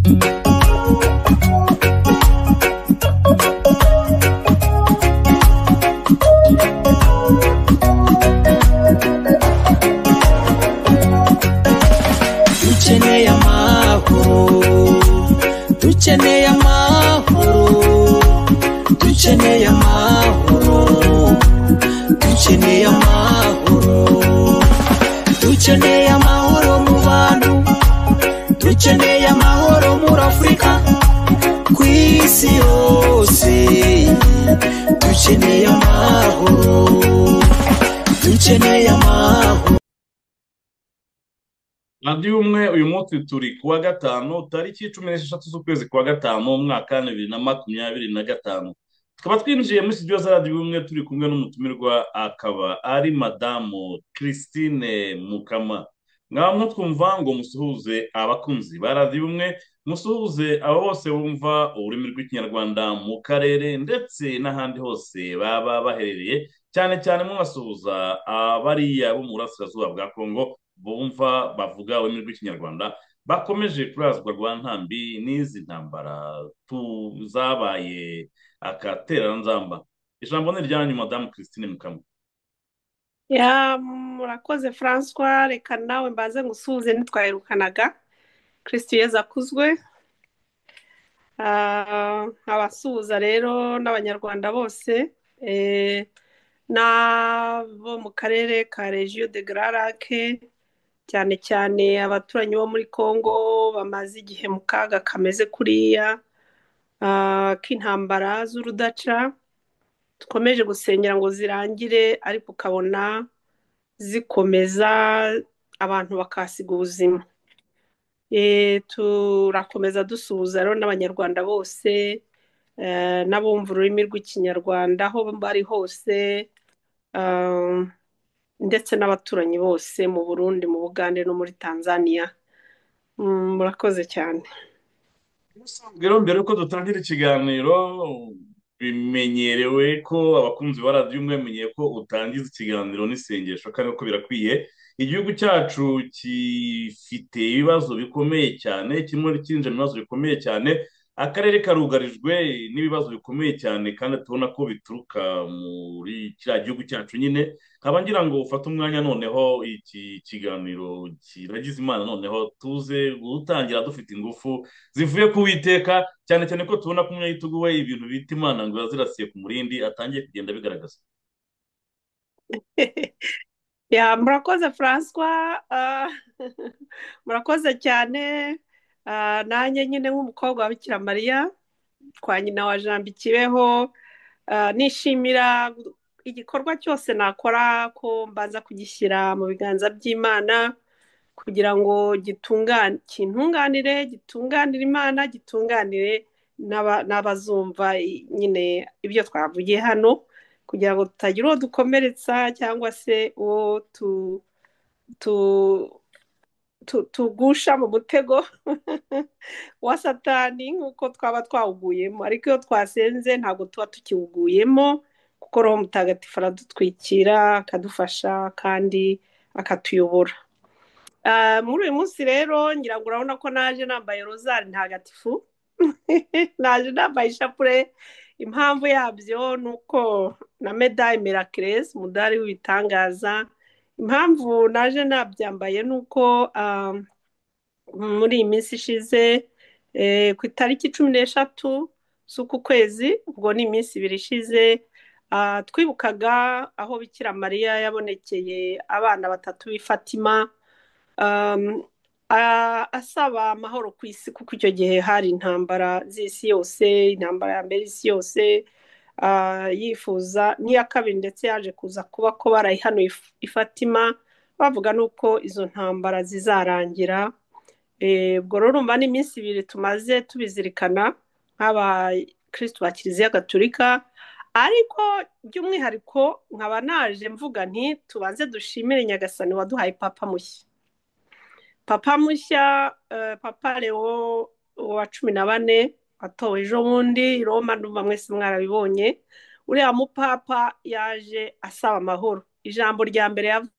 Dukeneye amahoro, dukeneye amahoro, dukeneye amahoro, dukeneye amahoro, dukeneye amahoro mu bantu, dukeneye amahoro muri Afurika, ku isi yose, dukeneye amahoro, dukeneye amahoro. Radiyo Ubumwe, uyu munsi turi kuwa gatanu, tariki 16 z'ukwezi kwa gatanu, umwaka 2025. Tukaba twinjiye muri studio za Radiyo Ubumwe turi kumwe n'umutumirwa, akaba ari Madamu Christine Mukama. Mwaba mutwumva ngo musuhuze abakunzi ba Radiyo Ubumwe, musuhuze abo bose bumva ururimi rw'Ikinyarwanda mu karere ndetse n'ahandi hose baba baherereye, cyane cyane mubasuhuza abariya bo mu burasirazuba bwa Kongo bumva bavuga ururimi rw'Ikinyarwanda, bakomeje kurazwa rwa ntambi n'izi ntambara zabaye akatereranzamba. Ijambo ni iryanyu, Madamu Christine Mukama. Ya, murakoze Francois, reka nawe mbanze ngusuhuze, ntitwaherukanaga. Kristo Yezu akuzwe. Abasuhuza rero n'Abanyarwanda bose, n'abo mu karere ka Region de Grand Lac, cyane cyane abaturanyi bo muri Congo bamaze igihe mu kaga kameze kuriya, k'intambara z'urudaca, dukomeje gusengera ngo zirangire, ariko ukabona zikomeza, abantu bakahasiga ubuzima. Turakomeza dusuhuza rero n'Abanyarwanda bose, n'abumva ururimi rw'Ikinyarwanda aho bari hose, ndetse n'abaturanyi bose mu Burundi, mu Bugande no muri Tanzania. Murakoze cyane. Rero mbere yuko dutangira ikiganiro, bimenyerewe ko abakunzi ba Radiyo Ubumwe bamenyeye ko utangiza ikiganiro n'isengesho, kandi ko birakwiye. Igihugu cyacu gifite ibibazo bikomeye cyane, kimwe kinjira mu bibazo bikomeye cyane, akarere karugarijwe n'ibibazo bikomeye cyane, kandi tubona ko bituruka muri kiriya gihugu cyacu nyine. Nkaba ngira ngo ufate umwanya noneho iki kiganiro kiragize Imana, noneho tuze gutangira dufite ingufu zivuye ku Uwiteka, cyane cyane ko tubona ko umunyagitugu we ibintu bita Imana ngo yazirasiye ku murindi, atangiye kugenda abigaragaza. Ya, murakoze Francois, murakoze cyane. Nanjye nyine nk'umukobwa wa Bikira Mariya kwa nyina wa Jambo Ikibeho, nishimira igikorwa cyose nakora ko mbanza kugishyira mu biganza by'Imana kugira ngo kintunganire, gitunganire Imana, gitunganire n'abazumva nyine ibyo twavugiye hano, kugira ngo tutagira uwo dukomeretsa cyangwa se uwo tugusha mu mutego wa Satani nk'uko twaba twawuguyemo. Ariko iyo twasenze ntabwo tuba tukiwuguyemo, kuko Roho Mutagatifu aradutwikira, akadufasha kandi akatuyobora. Muri uyu munsi rero ngira ngo urabona ko naje nambaye rozari ntagatifu, naje nambaye ishapure. Impamvu yabyo ni uko na medaille miraculeuse, umudari w'ibitangaza. Impamvu naje nabyambaye ni uko muri iyi minsi ishize, ku itariki 13 z'uku kwezi, ubwo ni iminsi 2 ishize, twibukaga aho Bikira Mariya yabonekeye abana batatu b'i Fatima, asaba amahoro ku isi, kuko icyo gihe hari intambara z'isi yose, intambara ya mbere y'isi yose, yifuza n'iya kabiri, ndetse yaje kuza kuba ko barayihanuye i Fatima, bavuga nuko izo ntambara zizarangira. Ubwo rero urumva ni iminsi 2 tumaze tubizirikana nk'abakristu ba Kiliziya Gatolika, ariko by'umwihariko nkaba naje mvuga nti tubanze dushimire Nyagasani waduhaye Papa mushya. Papa mushya, Papa Leo wa 14 watowe ejo bundi i Roma, ndumva mwese mwarabibonye. Uriya mupapa yaje asaba amahoro. Ijambo rya mbere yavuze,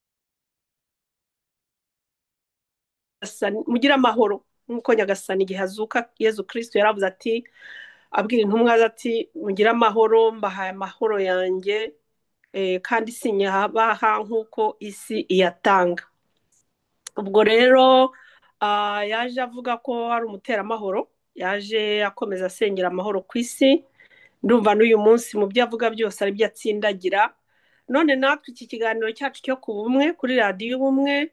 mugire amahoro. Nk'uko Nyagasani igihe azuka Yezu Kristo yaravuze ati, abwira intumwa ze ati mugire amahoro, mbahaye amahoro yanjye, kandi sinyabaha nk'uko isi iyatanga. Ubwo rero yaje avuga ko ari umuteramahoro, yaje akomeza asengera amahoro ku isi. Ndumva n'uyu munsi mu byo avuga byose ari byo atsindagira. None natwe iki kiganiro cyacu cyo ku bumwe kuri radiyo ubumwe,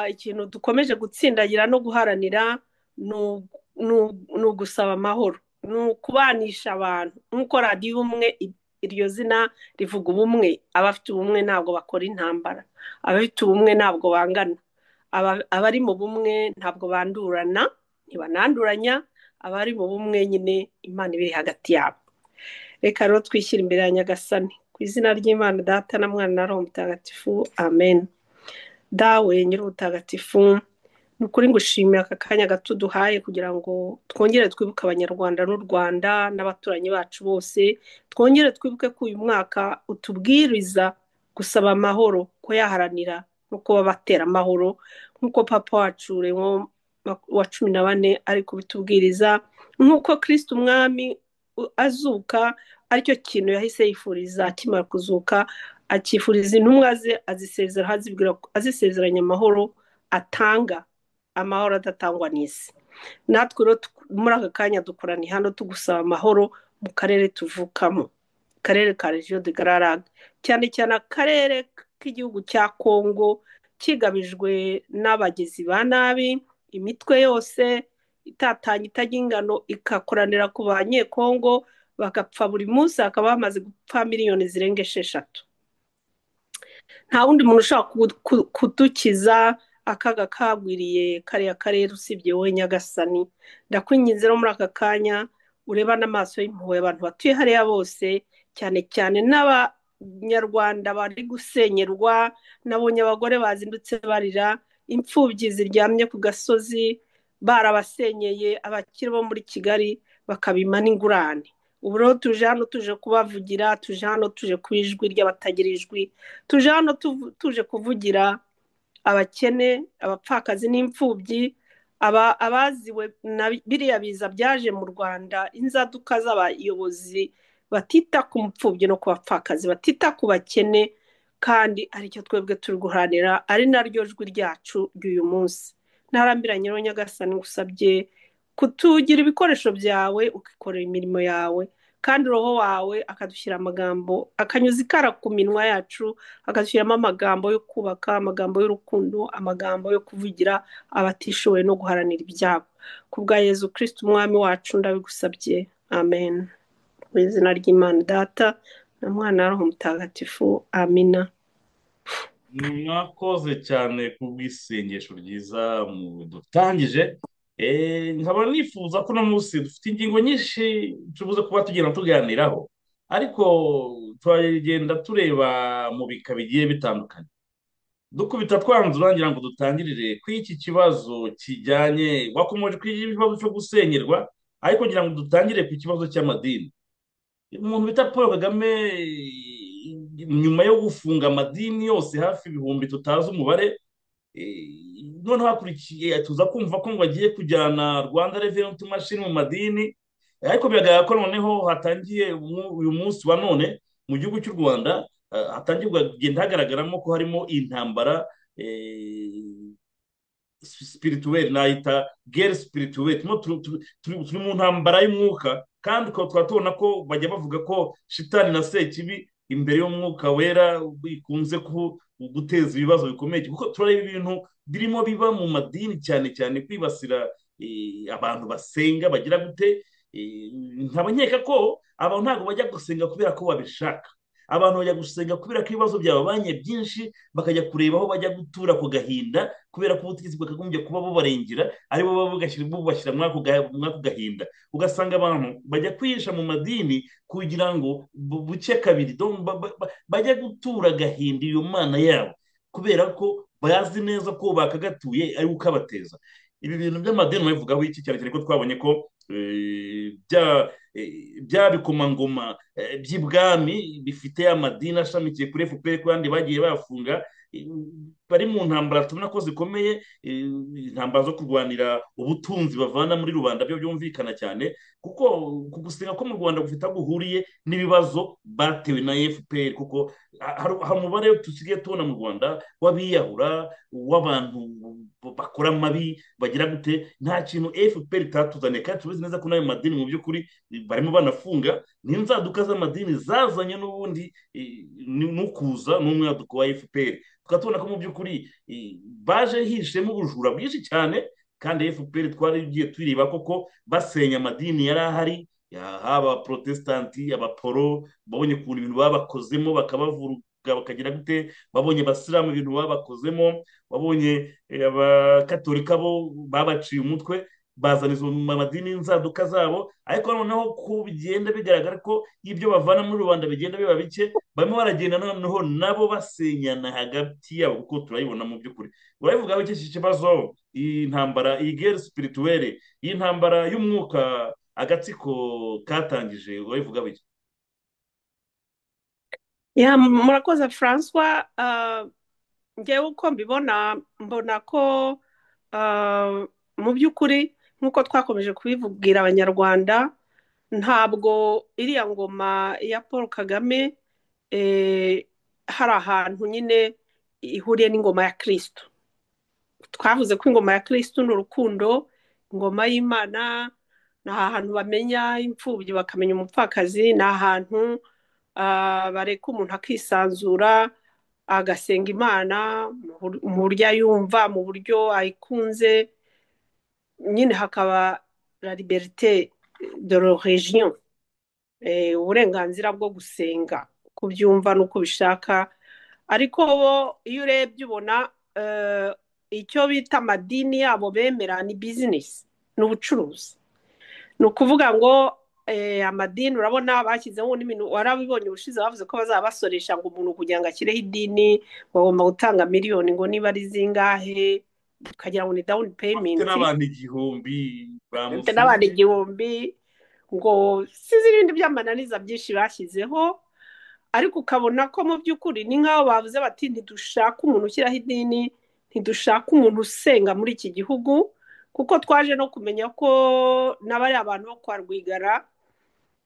ikintu dukomeje gutsindagira no guharanira ni ugusaba amahoro, ni ukubanisha abantu. Nk'uko radiyo ubumwe iryo zina rivuga ubumwe, abafite ubumwe ntabwo bakora intambara, abafite ubumwe ntabwo bangana, abari mu bumwe ntabwo bandurana, ntibananduranya, abari mu bumwe nyine Imana iba iri hagati yabo. Reka rero twishyire imbere ya Nyagasani ku izina ry'Imana Data na Mwana na Roho Mutagatifu, amen. Dawe Nyir'ubutagatifu, ni ukuri ngushimira aka kanya gato duhaye kugira ngo twongere twibuke Abanyarwanda n'u Rwanda n'abaturanyi bacu bose, twongere twibuke ko uyu mwaka utubwiriza gusaba amahoro, kuyaharanira no kuba batera amahoro, nk'uko Papa wacu Leon wa 14 ari kubitubwiriza, nk'uko Kristo Umwami azuka aricyo kintu yahise yifuriza akimara kuzuka, akifuriza intumwa ze, azisezera, azisezeranya amahoro atanga, amahoro adatangwa n'isi. Natwe rero muri aka kanya dukoraniye hano tugusaba amahoro mu karere tuvukamo, akarere ka Region de Grands Lacs, cyane cyane akarere k'igihugu cya Kongo kigabijwe n'abagizi ba nabi, imitwe yose itatanye itagira ingano ikakoranira ku banyekongo bagapfa buri munsi, hakaba hamaze gupfa miliyoni zirenga 6. Nta wundi muntu ushobora kudukiza akaga kagwiriye kariya karere usibye wowe Nyagasani. Ndakwinginze rero muri aka kanya ureba n'amaso y'impuhwe abantu batuye hariya bose, cyane cyane n'Abanyarwanda bari gusenyerwa. Nabonye abagore bazindutse barira, imfubyi ziryamye ku gasozi barabasenyeye, abakire bo muri Kigali bakabima n'ingurane. Ubu rero tuje hano tuje kubavugira, tuje hano tuje ku ijwi ry'abatagira ijwi, tuje hano tuje kuvugira abakene, abapfakazi n'imfubyi, abaziwe na biriya biza byaje mu Rwanda, inzaduka z'abayobozi batita ku mupfubyi no ku bapfakazi, batita ku bakene, kandi aricyo twebwe turi guharanira, ari naryo jwi ryacu ry'uyu munsi. Ntarambiranye rero Nyagasani, ngusabye kutugira ibikoresho byawe, ukikorera imirimo yawe, kandi roho wawe akadushyira amagambo, akanyuza ikara ku minwa yacu, akadushyiramo amagambo yo kubaka, amagambo y'urukundo, amagambo yo kuvugira abatishoboye no guharanira ibyabo. Ku bwa Yezu Kristo Umwami wacu ndabigusabye, amen. Mu izina ry'Imana Data na Mwana na Roho Mutagatifu, amina. Mwakoze cyane ku bw'isengesho ryiza mudutangije. Nkaba nifuza ko uno munsi dufite ingingo nyinshi tubuze kuba tugenda tuganiraho, ariko turagenda tureba mu bika bigiye bitandukanye. Dukubita twanzura ngira ngo dutangirire kuri iki kibazo kijyanye, wakomoje kuri iki kibazo cyo gusenyerwa, ariko ngira ngo dutangire ku kibazo cy'amadini. Umuntu bita Paul Kagame nyuma yo gufunga amadini yose hafi ibihumbi tutazi umubare, noneho hakurikiye tuza kumva ko ngo agiye kujyana Rwanda Revenue Machine mu madini, ariko biragaragara ko noneho hatangiye uyu munsi wa none mu gihugu cy'u Rwanda hatangiye kugenda hagaragaramo ko harimo intambara spirituelle, nayita guerre spirituelle. Turi mu ntambara y'umwuka, kandi tukaba tubona ko bajya bavuga ko shitani na sekibi imbere y'umwuka wera bikunze guteza ibibazo bikomeye, kuko turareba ibintu birimo biba mu madini, cyane cyane kwibasira abantu basenga bagira gute. Nkaba nkeka ko abantu ntabwo bajya gusenga kubera ko babishaka, abantu bajya gusenga kubera ko ibibazo byababanye byinshi, bakajya kureba aho bajya gutura ku gahinda, kubera ko ubutegetsi bwakagombye kuba bubarengera, aribo baba bubashyira muri ako gahinda. Ugasanga abantu bajya kwihisha mu madini kugira ngo buke kabiri bajya gutura agahinda iyo mana yabo, kubera ko bazi neza ko bakagatuye ari ukabateza. Ibi bintu by'amadini babivugaho iki, cyane cyane ko twabonye ko bya bikomangoma by'ibwami bifite amadini ashamikiye kuri FPR, kandi bagiye bafunga. Bari mu ntambara tubona ko zikomeye, intambara zo kurwanira ubutunzi bavana muri rubanda, byo byumvikana cyane, kuko ku gusenga ko mu Rwanda gufite aho guhuriye n'ibibazo batewe na FPR, kuko hari umubare dusigaye tubona mu Rwanda w'abiyahura, w'abantu bakora amabi, bagira gute. Nta kintu FPR itatuzaniye, kandi tubizi neza ko n'ayo madini mu by'ukuri barimo banafunga n'inzaduka z'amadini zazanye n'ubundi n'ukuza n'umwaduko wa FPR. Tukaba tubona ko mu by'ukuri baje hishemo ubujura bwinshi cyane, kandi FPR twari tugiye tureba koko basenya amadini yari ahari, haba Protesitanti, Abaporo, babonye ukuntu ibintu babakozemo bakabavuruga bakagira gute, babonye Abasilamu ibintu babakozemo, babonye Abakatolika bo babaciye umutwe, bazana izo madini inzaduka zabo. Ariko noneho ko bigenda bigaragara ko ibyo bavana muri rubanda bigenda biba bike, barimo baragenda noneho nabo basenyana hagati yabo, kuko turayibona mu by'ukuri. Urabivuga iki kibazo, iyi ntambara, iyi guerre spirituelle, iyi ntambara y'umwuka agatsiko katangije, urabivuga biki? Ya, murakoze Francois. Ngewe uko mbibona, mbona ko mu by'ukuri nk'uko twakomeje kubibwira Abanyarwanda, ntabwo iriya ngoma ya Paul Kagame hari ahantu nyine ihuriye n'ingoma ya Kristo. Twavuze ko ingoma ya Kristo ni urukundo, ingoma y'Imana ni ahantu bamenya imfubyi bakamenya umupfakazi, ni ahantu bareka umuntu akisanzura agasenga Imana mu buryo ayumva, mu buryo ayikunze, nyine hakaba la liberté de religion, uburenganzira bwo gusenga uko ubyumva n'uko ubishaka. Ariko bo iyo urebye ubona icyo bita amadini yabo bemera ni bizinesi, ni ubucuruzi. Ni ukuvuga ngo amadini urabona bashyizeho n'ibintu, warabibonye ubushize bavuze ko bazaba basoresha ngo umuntu kugira ngo ashyireho idini bagomba gutanga miliyoni ngo niba ari zingahe, ukagira ngo ni down payment. Bafite n'abantu 1000. Bafite n'abantu 1000, ngo sinzi n'ibindi by'amananiza byinshi bashyizeho. Ariko ukabona ko mu by'ukuri ni nk'aho bavuze bati ntidushaka umuntu ushyiraho idini, ntidushaka umuntu usenga muri iki gihugu, kuko twaje no kumenya ko n'abari abantu bo kwa Rwigara,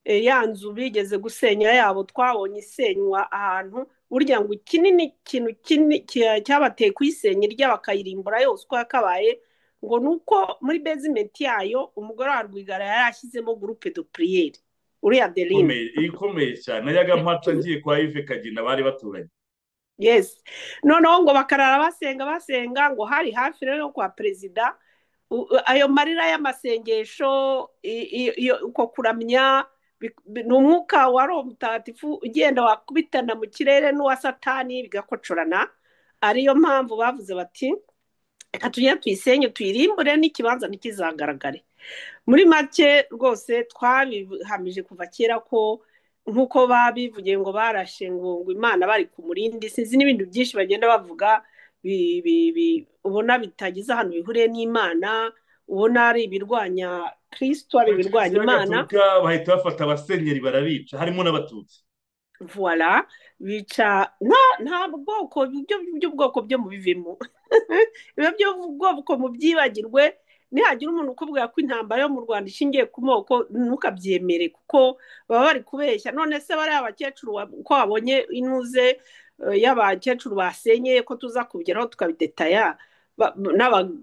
ya nzu bigeze gusenya yabo twabonye isenywa ahantu, burya ngo kinini ikintu kinini cyabateye kuyisenya irya bakayirimbura yose uko yakabaye, ngo ni uko muri basement yayo umugore wa Rwigara yari ashyizemo groupe de prière, uriya Adeline. Ikomeye cyane, najyaga mpaca ngiye kwa Yves Kagina bari baturanye. Yes, noneho ngo bakarara basenga basenga, ngo hari hafi rero kwa perezida, ayo marira y'amasengesho, uko kuramya, ni umwuka wa Roho Mutagatifu ugenda wakubitana mu kirere n'uwa Satani bigakocorana. Ariyo mpamvu bavuze bati reka tujye tuyisenye tuyirimbure n'ikibanza ntikizagaragare. Muri make rwose twabihamije kuva kera ko nk'uko babivugiye ngo barashe ngo Imana bari ku murindi, sinzi n'ibintu byinshi bagenda bavuga ubona bitagize ahantu bihuriye n'Imana, ubona ari ibirwanya Kristo, ari ibirwanya Imana. Bahita bafata abasenyeri barabica, harimo n'Abatutsi. Voilà, bica nta bwoko by'ubwoko byo mubivemo, biba by'ubwoko mubyibagirwe. Nihagira umuntu ukubwira ko intambara yo mu Rwanda ishingiye ku moko, ntukabyemere, kuko baba bari kubeshya. None se bariya abakecuru ko wabonye inuze y'abakecuru basenyeye, ko tuza kubigeraho tukabidetaya,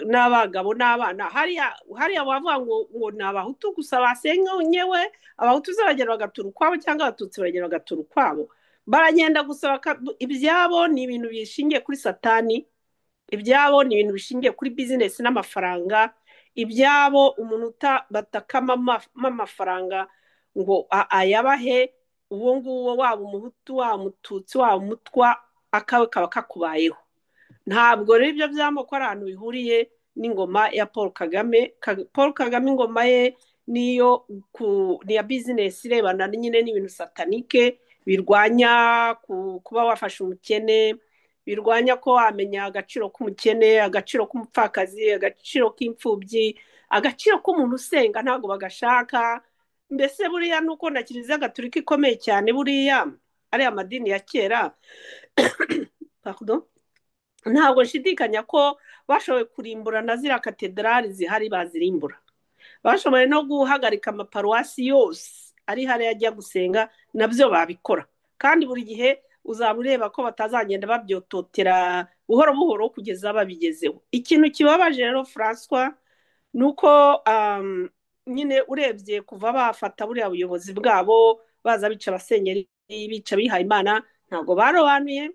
n'abagabo n'abana hariya bavuga ngo ni Abahutu gusa basenyewe, Abahutu bagera bagatura ukwabo cyangwa Abatutsi bagera bagatura ukwabo, baragenda gusa. Ibyabo ni ibintu bishingiye kuri Satani, ibyabo ni ibintu bishingiye kuri bizinesi n'amafaranga, ibyabo umuntu batakama amafaranga ngo ayabahe, uwo nguwo waba Umuhutu, waba Umututsi, waba Umutwa, akawe kaba kakubayeho. Ntabwo rero ibyo by'amoko ari ahantu bihuriye n'ingoma ya Paul Kagame. Paul Kagame ingoma ye niyo ni iya bizinesi irebana nyine n'ibintu satanique, birwanya kuba wafashe umukene, birwanya ko wamenya agaciro k'umukene, agaciro k'umupfakazi, agaciro k'imfubyi, agaciro k'umuntu usenga, ntabwo bagashaka. Mbese buriya nuko na Kiliziya Gatolika ikomeye cyane, buriya ariya madini ya kera, pardon, Ntabwo nshidikanya ko bashoboye kurimbura na ziriya katedrali zihari, bazirimbura. Bashoboye no guhagarika amaparuwasi yose ari hariya ajya gusenga, nabyo babikora. Kandi buri gihe uzaba ureba ko batazagenda babyototera buhoro buhoro kugeza babigezeho. Ikintu kibabaje rero, Francois, ni uko nyine urebye kuva bafata buriya buyobozi bwabo, baza bica abasenyeri, bica abihaye Imana, ntabwo barobanuye.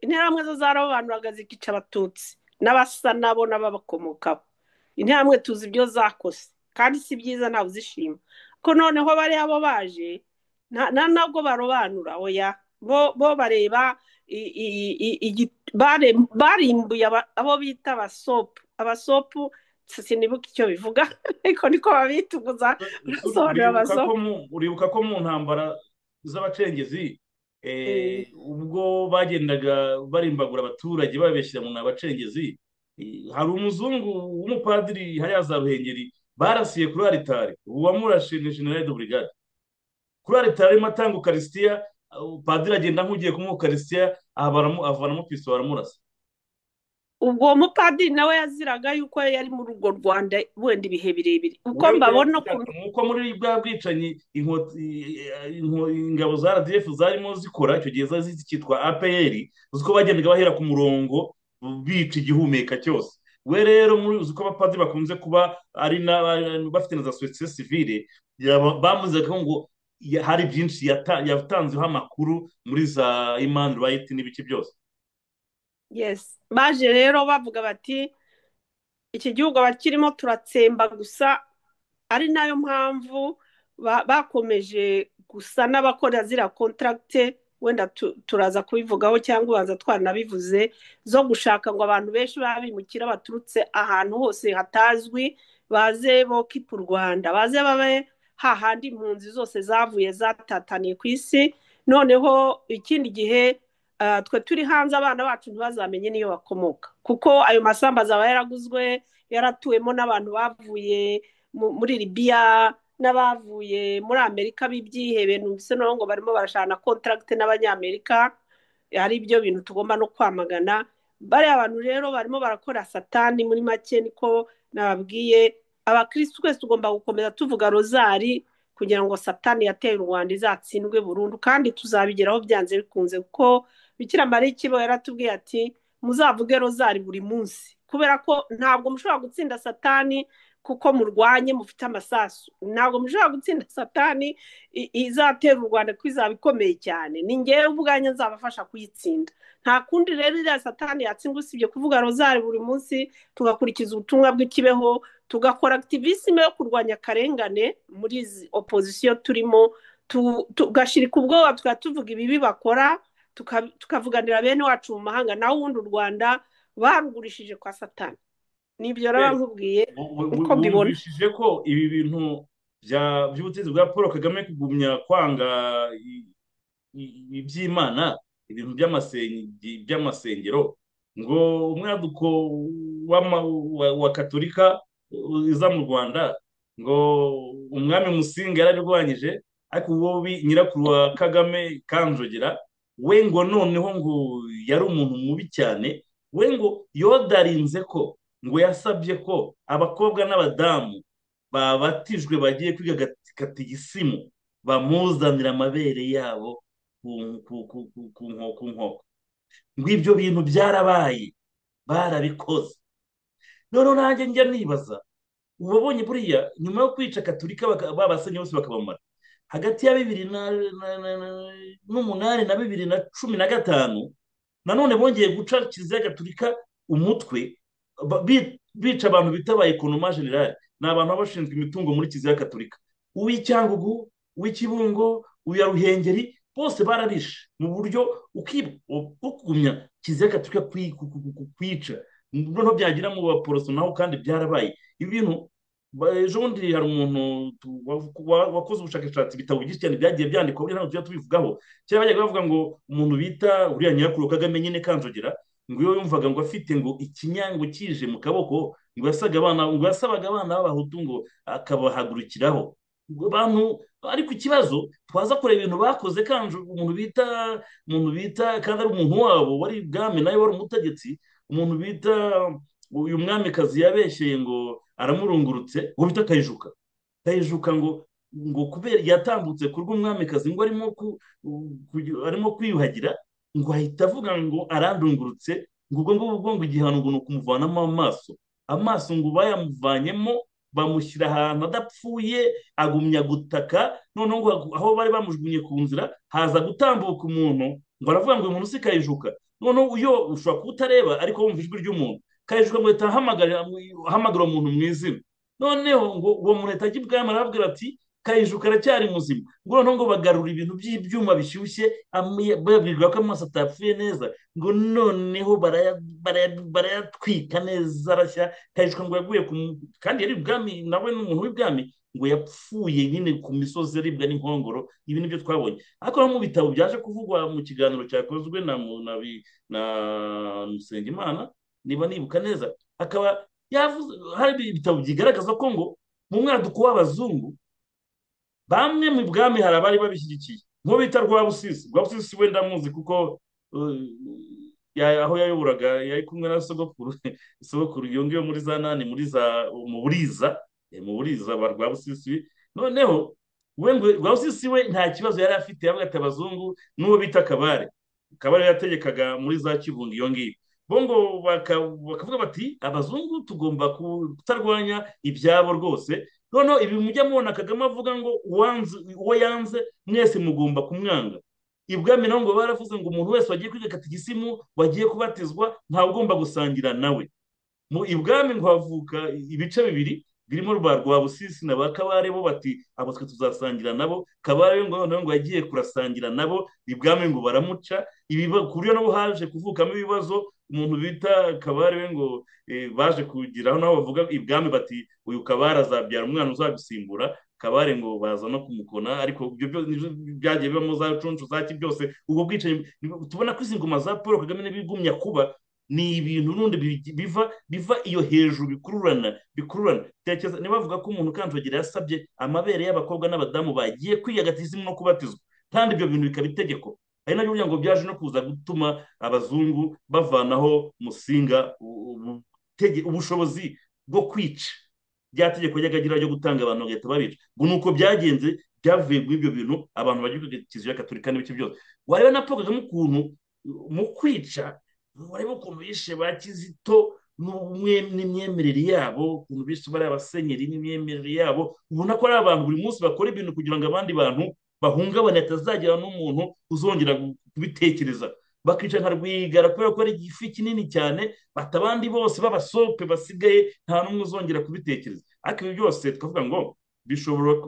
Interahamwe zo zarobanuraga, zikica Abatutsi n'abasa nabo n'ababakomokaho. Interahamwe tuzi ibyo zakoze, kandi si byiza, ntawe uzishima. Ko noneho bariya bo baje nta nabwo barobanura, oya. Bo bareba barimbuye abo bita abasopu. Abasopu sinibuka icyo bivuga, ariko niko babita, uguza urasobanura abasopu. Uribuka ko mu ntambara z'abacengezi, ubwo bagendaga barimbagura abaturage babeshyira mu abacengezi, hari umuzungu w'umupadiri hariya za Ruhengeri barasiye kuri aritari. Uwamurashe ni général de brigade. Kuri aritari arimo atanga ukarisitiya, padiri agenda nk'ugiye kumuha ukarisitiya, avanamo pistolet baramurasa. Ubwo uwo mupadiri nawe yaziraga yuko yari muri urwo Rwanda wenda ibihe birebire, uko mbabona. Uko muri bwa bwicanyi ingabo za RDF zarimo zikora icyo gihe, zari zikitwa APR, uzi ko bagendaga bahera ku murongo bica igihumeka cyose. We rero uzi ko abapadiri bakunze kuba ari bafite na za société civile, bamuzaga ngo hari byinshi yatanzeho amakuru muri za human right n'ibiki byose. Yes, baje rero bavuga bati iki gihugu abakirimo turatsemba gusa, ari nayo mpamvu bakomeje gusa n'abakora ziriya contract, wenda turaza kubivugaho cyangwa ubanza twaranabivuze, zo gushaka ngo abantu benshi b'abimukira baturutse ahantu hose hatazwi baze bokipa u Rwanda, baze babe hahandi impunzi zose zavuye zatataniye ku isi. Noneho ikindi gihe twe turi hanze, abana bacu ntibazamenye n'iyo bakomoka, kuko ayo masambu azaba yaraguzwe, yaratuwemo n'abantu bavuye muri Libiya n'abavuye muri Amerika b'ibyihebe. Numvise noneho ngo barimo barashaka na contract n'Abanyamerika, ari byo bintu tugomba no kwamagana. Bariya bantu rero barimo barakora satani muri make, niko nababwiye. Abakirisitu twese tugomba gukomeza tuvuga rozari kugira ngo satani yateye u Rwanda izatsindwe burundu, kandi tuzabigeraho byanze bikunze, kuko Bikira Mariya ikibo yaratubwiye ati muzavuge rozari buri munsi, kubera ko ntabwo mushobora gutsinda satani kuko murwanye mufite amasasu. Ntabwo mushobora gutsinda satani izatera u Rwanda, kuko izaba ikomeye cyane. Ni ngewe ubwanjye nzabafasha kuyitsinda. Nta kundi rero iriya satani yatsindwa usibye kuvuga rozari buri munsi, tugakurikiza ubutumwa bw'ikibeho, tugakora activisme yo kurwanya akarengane muri izi opposition turimo, tugashirika ubwoba, tukaba tuvuga ibibi bakora, tukavuganira bene wacu mu mahanga. Naho ubundi u Rwanda barugurishije kwa satani. Nibyo rero nkubwiye uko mbibona. Wumvishije ko ibi bintu by'ubutegetsi bwa Paul Kagame, kugumya kwanga iby'Imana, ibintu by'amasengero, ngo umwaduko wa Katolika iza mu Rwanda, ngo umwami Musinga yarabirwanyije, ariko uwo nyirakuru wa Kagame Kanjogera we, ngo noneho ngo yari umuntu mubi cyane, we ngo yodarinze ko ngo yasabye ko abakobwa n'abadamu babatijwe bagiye kwiga katigisimu bamuzanira amabere yabo ku nkoko. Ngo ibyo bintu byarabaye, barabikoze. Noneho nanjye njya nibaza, ubabonye buriya nyuma yo kwica Katolika, babasenye bose bakabamara, hagati ya 2008 na 2015 nanone bongeye guca Kiliziya Gatolika umutwe, bica abantu bita ba économe général, ni abantu baba bashinzwe imitungo muri Kiliziya Gatolika, uw'Icyangugu, uw'Ikibungo, uya Ruhengeri, bose barabishe mu buryo bwo kugumya Kiliziya Gatolika kwica. Noneho byagira mu Baporoso naho kandi byarabaye. Ibi bintu ejo bundi hari umuntu wakoze ubushakashatsi, ibitabo byinshi cyane byagiye byandikwa, buriya ntabwo tujya tubivugaho. Kera bajyaga bavuga ngo umuntu bita uriya nyirakuru Kagame nyine Kanjogera, ngo iyo yumvaga ngo afite ngo ikinyango kije mu kaboko, ngo yasaga abana, ngo yasabaga abana b'Abahutu ngo akabahagurukiraho. Abantu ariko ikibazo twaza kureba ibintu bakoze kandi umuntu bita kandi ari umuntu wabo wari ibwami nawe wari umutegetsi, umuntu bita uyu mwamikazi yabeshyeye ngo aramurungurutse, ngo bita Kayijuka ngo kubera yatambutse ku rw'umwamikazi ngo arimo kwiyuhagira, ngo ahita avuga ngo arandungurutse, ngo ubwo ngubwo ngo igihano ngo ni ukumuvanamo amaso ngo bayamuvanyemo bamushyira ahantu adapfuye, agumya gutaka. Noneho ngo aho bari bamujugunye ku nzira haza gutambuka umuntu ngo aravuga ngo uyu muntu si Kayijuka. Noneho uyo ushobora kuba utareba ariko wumva ijwi ry'umuntu, Kayijuka ngo ahita ahamagara umuntu mu izina. Noneho ngo uwo muntu ahita ajya ibwami arababwira ati Kayijuka aracyari muzima. Ngo noneho ngo bagarura ibintu by'ibyuma bishyushye, babwirwa ko amaso atapfuye neza, ngo noneho barayatwika neza arashya. Kayijuka ngo yaguye kandi yari ibwami nawe ni umuntu w'ibwami, ngo yapfuye nyine ku misozi aribwa n'inkongoro. Ibi nibyo twabonye ariko no mu bitabo byaje kuvugwa mu kiganiro cyakozwe na Musengimana niba nibuka neza, akaba yavuze hari ibitabo bigaragaza ko ngo mu mwaduko w'abazungu bamwe mu bwami hari abari babishyigikiye, nko bita Rwabusisi wenda muzi kuko aho yayoboraga yari kumwe na sogokuru iyo ngiyo muri za nani muri za mu Buriza ba Rwabusisi. Noneho we ngo Rwabusisi we nta kibazo yari afite, yavuga ati abazungu n'uwo bita Kabare yategekaga muri za Kibungo iyo ngiyo, bo ngo bakavuga bati abazungu tugomba kutarwanya ibyabo rwose. Noneho ibi mujya mubona Kagame avuga ngo uwo yanze mwese mugomba kumwanga. Ibwami naho ngo baravuze ngo umuntu wese wagiye kwiga katikisimu, wagiye kubatizwa, ntawe ugomba gusangira nawe. Mu ibwami ngo havuka ibice bibiri birimo Rwabusisi na ba Kabare, bo bati abo twe tuzasangira nabo. Kabare ngo noneho ngo yagiye kurasangira nabo, ibwami ngo baramuca. Ibi ku buryo nabo haje kuvukamo ibibazo, umuntu bita Kabare ngo baje kugiraho nabo bavuga ibwami bati uyu Kabare azabyara umwana uzabisimbura. Kabare ngo baza no kumukona, ariko ibyo byagiye bibamo za cuncu zaki byose. Ubwo bwicanyi tubona ko izi ngoma za Paul Kagame n'ibigumya kuba ni ibintu n'undi biva iyo hejuru bikururana. Tekereza niba bavuga ko umuntu Kanjogera yasabye amabere y'abakobwa n'abadamu bagiye kwiyagatiza no kubatizwa, kandi ibyo bintu bikaba itegeko. Ari nabyo burya ngo byaje no kuza gutuma abazungu bavanaho Musinga ubushobozi bwo kwica, rya tegeko ry'akagira ryo gutanga abantu bagahita babica. Ngo nuko byagenze, byavuye muri ibyo bintu abantu bagiye kwiga Kiliziya Gatolika n'ibice byose. Wareba na Paul Kagame ukuntu mu kwica, wareba ukuntu bishe ba Kizito n'imyemerere yabo, ukuntu bishe bari abasenyeri n'imyemerere yabo, ubona ko ari abantu buri munsi bakora ibintu kugira ngo abandi bantu bahungabane, hatazagira n'umuntu uzongera kubitekereza. Bakica nka Rwigara kubera ko ari igifi kinini cyane, bata abandi bose b'abasope basigaye nta n'umwe uzongera kubitekereza. Ariko ibi byose tukavuga ngo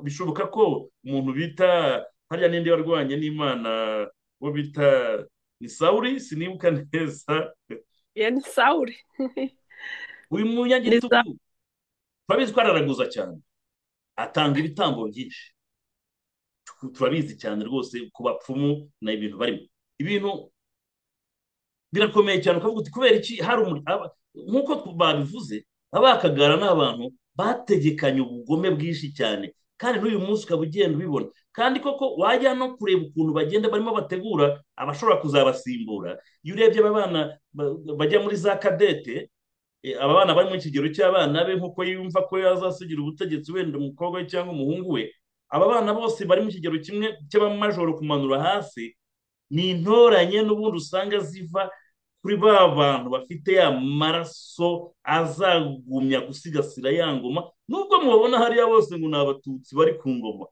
bishoboka ko umuntu bita hariya n'indi warwanye n'Imana wo bita ni Sawuli, sinibuka neza. Ni Sawuli. Uyu munyagitugu turabizi ko araraguza cyane, atanga ibitambo byinshi, turabizi cyane rwose ku bapfumu na ibintu barimo. Ibintu birakomeye cyane, ukavuga uti kubera iki hari nk'uko babivuze abakagara n'abantu bategekanye ubugome bwinshi cyane, kandi n'uyu munsi ukaba ugenda ubibona. Kandi koko wajya no kureba ukuntu bagenda barimo bategura abashobora kuzabasimbura. Iyo urebye aba bana bajya muri za kadete, aba bana bari mu kigero cy'abana be nk'uko yumva ko yazasigira ubutegetsi wenda umukobwa we cyangwa umuhungu we, aba bana bose bari mu kigero kimwe cy'abamajoro kumanura hasi, ni intoranye n'ubundi usanga ziva kuri ba bantu bafite ya maraso azagumya gusigasira ya ngoma. Nubwo mubabona hariya bose ngo ni abatutsi bari ku ngoma,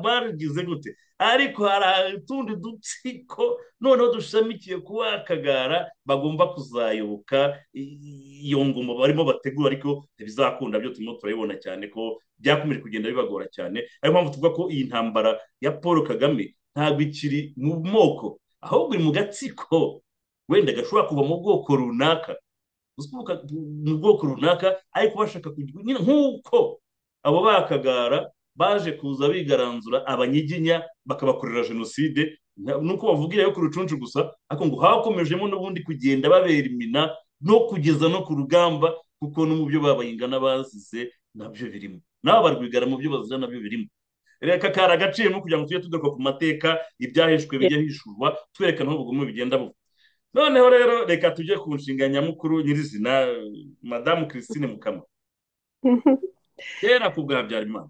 bagize gute, ariko hari utundi dutsiko noneho dushamikiye kuba Akagara bagomba kuzayoboka iyo ngoma barimo bategura, ariko ntibizakunda. Byo turimo turabibona cyane ko byakomeje kugenda bibagora cyane. Ariyo mpamvu tuvuga ko iyi ntambara ya Paul Kagame ntabwo ikiri mu moko, ahubwo iri mu gatsiko wenda gashobora kuva mu bwoko runaka, mu bwoko runaka, ariko bashaka nyine nk'uko abo bakagara baje kuza bigaranzura abanyiginya bakabakorera jenoside, nuko bavugira yo ku rucuncu gusa, ariko ngo hakomejemo n'ubundi kugenda babera imina no kugeza no ku rugamba, kuko no mu byo babayingana bazize nabyo birimo. N'aba barwigara mu byo bazira nabyo birimo. Reka kari agaciro kugira ngo tujye tugaruka ku mateka, ibyahishwe bijye hishurwa, twerekana aho ubugome bugenda buva. Noneho rero reka tujye ku nshinga nyamukuru nyirizina, Madamu Christine Mukama. Kera ku bwa Habyarimana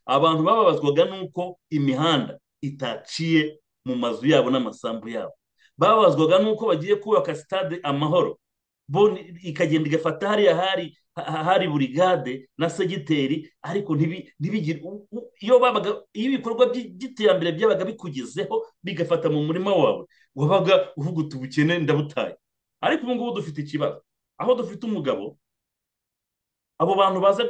abantu bababazwaga n'uko imihanda itaciye mu mazu yabo n'amasambu yabo, bababazwaga n'uko bagiye kubaka stade Amahoro bo ikagenda igafata hariya hari burigade na segiteri, ariko ntibigire iyo babaga, iyo ibikorwa by'iterambere byabaga bikugezeho bigafata mu murima wawe, wabaga uvuga uti ubukene ndabutaye. Ariko ubu ngubu dufite ikibazo aho dufite umugabo, abo bantu baza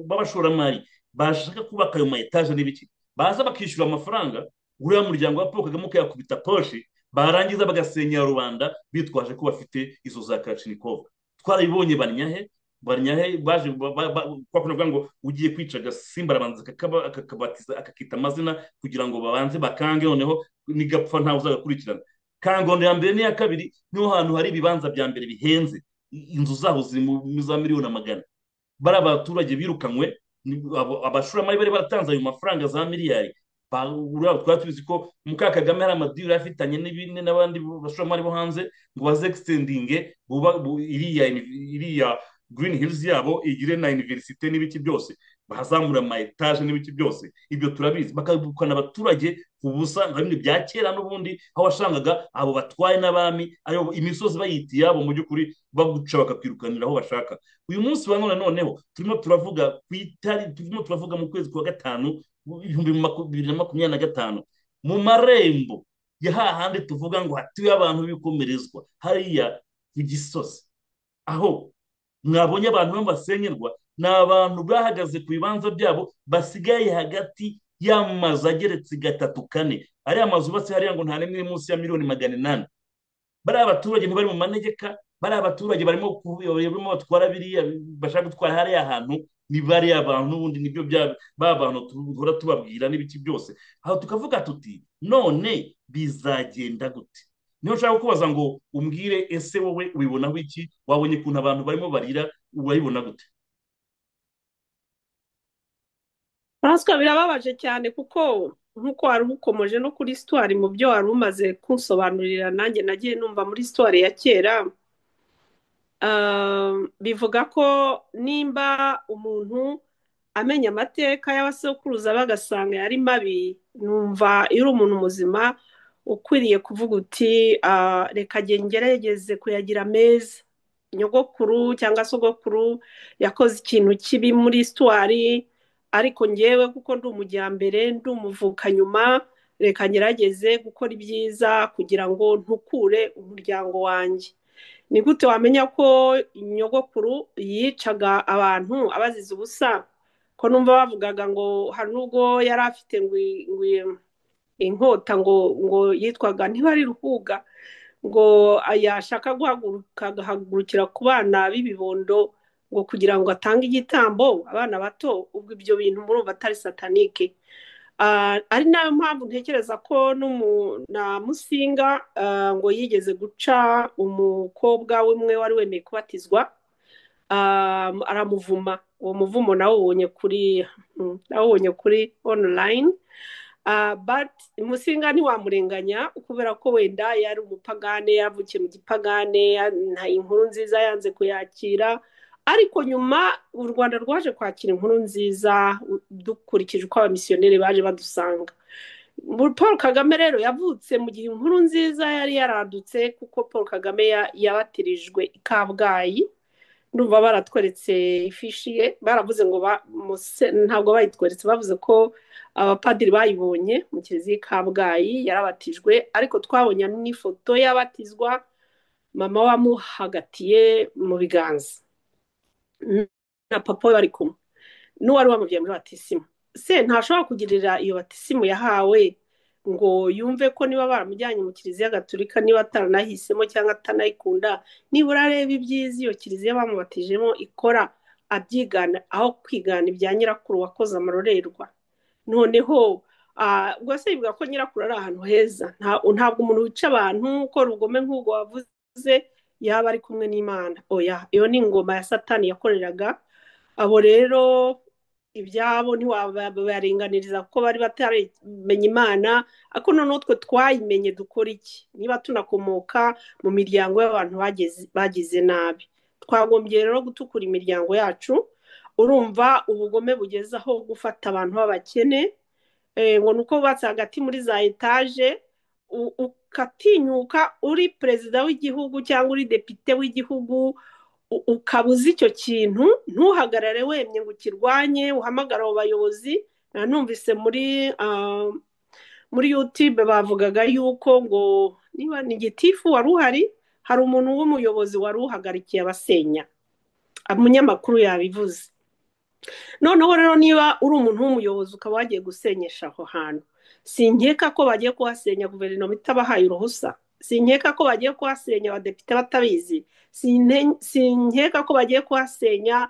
b'abashoramari bashaka kubaka ayo ma etaje n'ibiki, baza bakishyura amafaranga uriya muryango wa Paul Kagame ukayakubita poshi, barangiza bagasenyera rubanda bitwaje ko bafite izo za Kalashnikov. Twarabibonye Banyahe, Banyahe baje kwa kuvuga ngo ugiye kwica agasimba arabanza akakabatiza akakita amazina kugira ngo babanze bakange, noneho nigapfa ntawe uzagakurikirana. Kangondo ya mbere n'iya kabiri niho hantu hari ibibanza bya mbere bihenze, inzu zaho ziri mu za miliyoni magana. Bari abaturage birukanywe, abashoramari bari baratanze ayo mafaranga za miliyari. Twari tuzi ko Muka Kagame hari amadiri afitanye n'ibindi n'abandi bashoramari bo hanze ngo baze extendinge iriya Green Hills yabo igire na universite n'ibiki byose, bazamura ama etaje n'ibiki byose, ibyo turabizi. Bakabukana abaturage ku busa nka bimwe bya kera n'ubundi, aho washangaga abo batwaye n'abami ayo imisozi bayita iyabo, mu by'ukuri baguca bakakwirukanira aho bashaka. Uyu munsi wa none noneho turimo turavuga ku itari, turimo turavuga mu kwezi kwa gatanu 2025, mu marembo ya hahandi tuvuga ngo hatuye abantu bikomerezwa hariya ku Gisozi, aho mwabonye abantu babasenyerwa, ni abantu bahagaze ku bibanza byabo basigaye hagati y'amazu ageretse 3, 4, ariya mazu yubatse hariya ngo nta n'imwe munsi ya miliyoni 800. Bariya abaturage ntibari mu manegeka, bariya abaturage barimo batwara biriya bashaka gutwara hariya hantu, ni bariya abantu n'ubundi nibyo ba bantu duhora tubabwira n'ibiki byose. Aho tukavuga tuti none bizagenda gute? Niyo nshaka kukubaza ngo umbwire, ese wowe ubibonaho iki? Wabonye ukuntu abantu barimo barira, urabibona gute? Francois, birababaje cyane kuko nkuko wari ukomoje no kuri histoire mu byo wari umaze kunsobanurira, nanjye nagiye numva muri histoire ya kera, bivuga ko nimba umuntu amenya amateka y'abasokuruza bagasanga yari mabi, numva iyo uri umuntu muzima ukwiriye kuvuga uti reka ngerageze kuyagira meza. Nyogokuru cyangwa sogokuru yakoze ikintu kibi muri histoire, ariko ngewe kuko ndi umujyambere, ndi umuvukanyuma, reka ngerageze gukora ibyiza kugira ngo ntukure umuryango wanjye. Ni gute wamenya ko nyogokuru yicaga abantu abaziza ubusa? Ko numva bavugaga ngo hari nubwo yari afite ngo inkota ngo yitwaga ntibari Ruhuga, ngo yashaka guhaguruka agahagurukira ku bana b'ibibondo ngo kugira ngo atange igitambo abana bato. Ubwo ibyo bintu murumva atari satanike. Ari nayo mpamvu ntekereza ko na Musinga ngo yigeze guca umukobwa w'umwe wari wemeye kubatizwa, aramuvuma. Uwo muvumo nawubonye kuri online. But Musinga ntiwamurenganya kubera ko wenda yari umupagane, yavukiye mu gipagane, nta inkuru nziza yanze kuyakira. Ariko nyuma u Rwanda rwaje kwakira inkuru nziza dukurikije uko abamisiyoneri baje badusanga. Paul Kagame rero yavutse mu gihe inkuru nziza yari yaradutse, kuko Paul Kagame yabatirijwe i Kabgayi. Ndumva baratweretse ifishi ye, baravuze ngo ntabwo bayitweretse, bavuze ko abapadiri bayibonye mu kiliziya i Kabgayi yarabatijwe, ariko twabonye n'ifoto y'abatizwa mama wamuhagatiye mu biganza na papa we bari kumwe n'uwari wamubyaye muri batisimu. Se ntashobora kugirira iyo batisimu yahawe ngo yumve ko niba baramujyanye mu kiliziya gatolika, niba ataranahisemo cyangwa atanayikunda, nibura areba ibyiza iyo kiliziya bamubatijemo ikora abyigana, aho kwigana ibya nyirakuru wakoze amarorerwa. Noneho ubwo se bivuga ko nyirakuru ari ahantu heza, ntabwo umuntu wica abantu ukora ubugome nk'ubwo wavuze yaba ari kumwe n'Imana. Oya, iyo ni ingoma ya Satani yakoreraga abo. Rero Ibyabo ntiwabarenganiriza kuko bari bataramenye Imana, ariko noneho twe twayimenye dukora iki? Niba tunakomoka mu miryango y'abantu bagize nabi, twagombye rero gutukura imiryango yacu. Urumva ubugome bugeze aho gufata abantu b'abakene, ngo ni uko bubatse hagati muri za etaje, ukatinyuka uri perezida w'igihugu cyangwa uri depite w'igihugu, ukaba uzi icyo kintu, ntuhagarare wemye ngo ukirwanye, uhamagare abo bayobozi. Numvise muri YouTube bavugaga yuko ngo niba ni gitifu wari uhari, hari umuntu w'umuyobozi wari uhagarikiye abasenya, umunyamakuru yabivuze. Noneho rero niba uri umuntu w'umuyobozi ukaba wagiye gusenyesha aho hantu, sinkeka ko bagiye kuhasenya guverinoma itabahaye uruhusa, sinkeka ko bagiye kuhasenya abadepite batabizi, sinkeka ko bagiye kuhasenya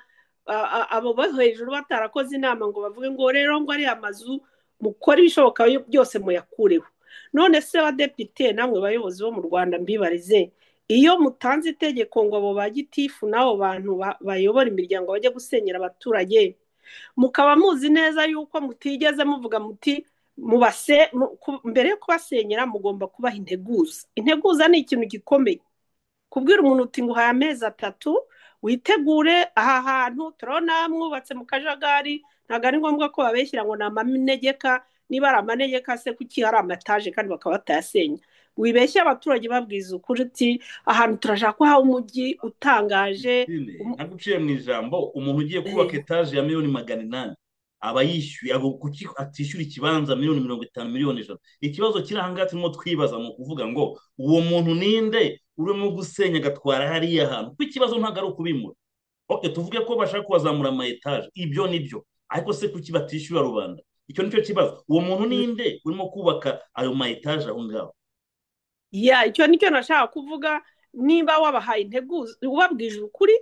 abo bo hejuru batarakoze inama ngo bavuge ngo rero ngo ariya mazu mukore ibishoboka byose muyakureho. None se abadepite namwe bayobozi bo mu Rwanda mbibarize, iyo mutanze itegeko ngo abo ba gitifu n'abo bantu bayobora imiryango bajye gusenyera abaturage, mukaba muzi neza yuko mutigeze muvuga muti mbere yo kubasenyera mugomba kubaha integuza. Integuza ni ikintu gikomeye. Kubwira umuntu uti nguhaye amezi 3 witegure aha hantu turabona mwubatse mu kajagari, ntabwo ari ngombwa ko babeshyira ngo ni amanegeka, niba ari amanegeka se kuki hari amataje kandi bakaba batayasenya. Wibeshye abaturage babwiza ukuri uti ahantu turashaka ko haba umujyi utangaje. Ntabwo uciye mu ijambo, umuntu ugiye kubaka etaje ya 800,000,000 aba yishyuye, kuki atishyura ikibanza 50,000,000, 100,000,000? Ikibazo kiri aha ngaha turimo twibaza ni ukuvuga ngo uwo muntu ninde urimo gusenya agatwara hariya hantu? Kuko ikibazo ntabwo ari ukubimura. Okay, tuvuge ko bashaka kubazamura ama etaje, ibyo nibyo, ariko se kuki batishyura rubanda? Icyo nicyo kibazo. Uwo muntu ninde urimo kubaka ayo ma etaje aho ngaho? Ya, icyo nicyo nashaka kuvuga. Niba wabahaye integuza, ubabwije ukuri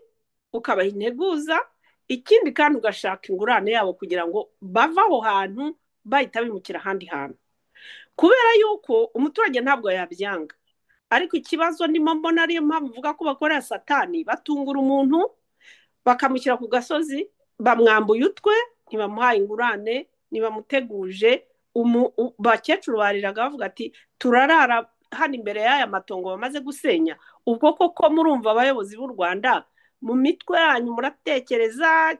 ukabaha integuza, ikindi kandi ugashaka ingurane yabo kugira ngo bave aho hantu bahita bimukira ahandi hantu, kubera yuko umuturage ntabwo yabyanga. Ariko ikibazo ndimo mbona, ariyo mpamvu mvuga ko bakorera satani, batungura umuntu bakamushyira ku gasozi, bamwambuye utwe, ntibamuhaye ingurane, ntibamuteguje. Bakecuru bariraga bavuga ati turarara hano imbere y'aya matongo bamaze gusenya. Ubwo koko murumva abayobozi b'u Rwanda mu mitwe yanyu muratekereza,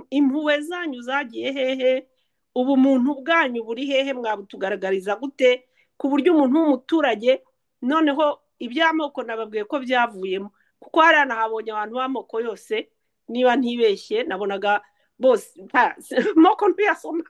impuhwe zanyu zagiye hehe? Ubumuntu bwanyu buri hehe? Mwabutugaragariza gute ku buryo umuntu w'umuturage, noneho iby'amoko nababwiye ko byavuyemo, kuko hariya nahabonye abantu b'amoko yose, niba ntibeshye nabonaga bose amoko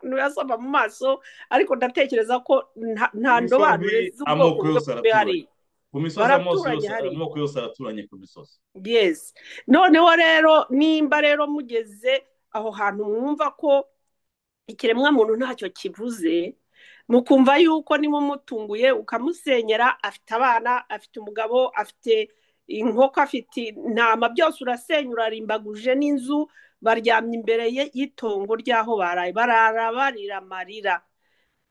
ntuyasoma mu maso, ariko ndatekereza ko nta ndobanure z'ubwoko bwe hariya. Ku misozi amoko yose araturanye ku misozi. Yes. Noneho rero nimba rero mugeze aho hantu mwumva ko ikiremwa muntu ntacyo kivuze, mukumva yuko niba umutunguye ukamusenyera, afite abana, afite umugabo, afite inkoko, afite intama, byose urasenya, urarimbaguje n'inzu, baryamye imbere y'itongo ry'aho baraye, barara barira amarira.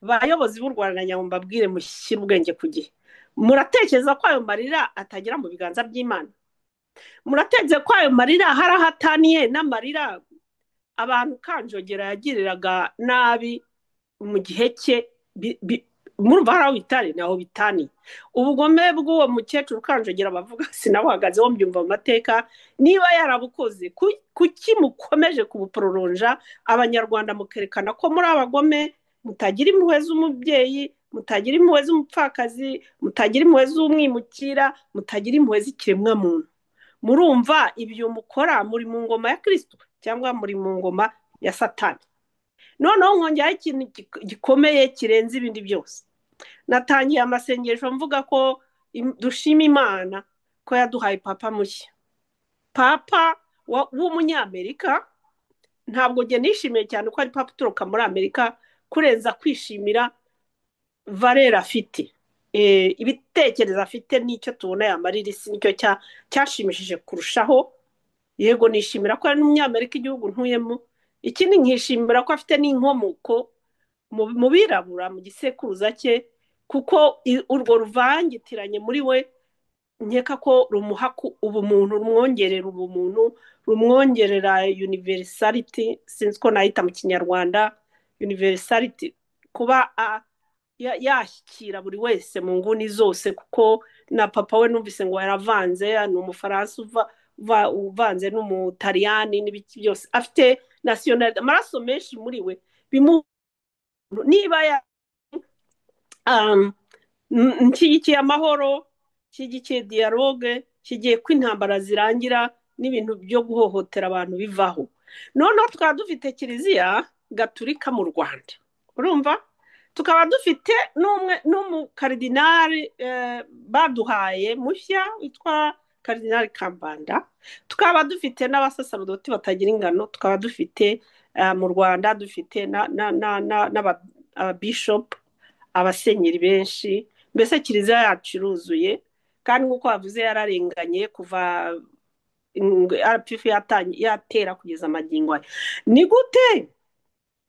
Bayobozi b'u Rwanda nyamubabwire mushyire ubwenge ku gihe. Muratekereza ko ayo marira atagera mu biganza by'Imana? Muratekereza ko ayo marira hari aho ataniye n'amarira abantu Kanjogera yagiriraga nabi mu gihe cye? Murumva hari aho bitari, naho bitaniye. Ubugome bw'uwo mukecuru Kanjogera bavuga sinabuhagazeho, mbyumva mu mateka, niba yarabukoze kuki mukomeje kubuproronja Abanyarwanda mukerekana ko muri abagome, mutagira impuhwe z'umubyeyi, mutagira impuhwe z'umupfakazi, mutagira impuhwe z'umwimukira, mutagira impuhwe z'ikiremwamuntu? Murumva ibyo mukora muri mu ngoma ya Kristo cyangwa muri mu ngoma ya Satani? Noneho nkongeraho ikintu gikomeye kirenze ibindi byose. Natangiye amasengesho mvuga ko dushima Imana ko yaduhaye papa mushya, papa w'umunyamerika. Ntabwo njye nishimiye cyane ko ari papa uturuka muri Amerika kurenza kwishimira valere afite, ibitekerezo afite n'icyo tubona yamarira isi, nicyo cyashimishije kurushaho. Yego nishimira ko ari n'umunyamerika igihugu ntuyemo, ikindi nkishimira ko afite n'inkomoko mu birabura mu gisekuruza cye, kuko urwo ruvangitiranye muri we Nkeka ko rumuha ubumuntu, rumwongerera ubumuntu, rumwongerera universality, sinzi ko nayita mu Kinyarwanda universality, kuba yashyikira buri wese mu nguni zose, kuko na papa we numvise ngo yaravanze, ni Umufaransa uvanze n'Umutaliyani n'ibiki byose, afite nationalité, amaraso menshi muri we. Niba nshyigikiye amahoro, nshyigikiye dialogue, nshyigikiye ko intambara zirangira n'ibintu byo guhohotera abantu bivaho. Noneho tukaba dufite Kiliziya Gaturika mu Rwanda, urumva, tukaba dufite n'umwe n'umukaridinari baduhaye mushya witwa Karidinari Kambanda, tukaba dufite n'abasaserdoti batagira ingano, tukaba dufite mu Rwanda dufite n'ababishopu, abasenyeri benshi. Mbese Kiliziya yacu iruzuye, kandi nk'uko bavuze yararenganye kuva RPF yatera kugeza amagingo aya. Ni gute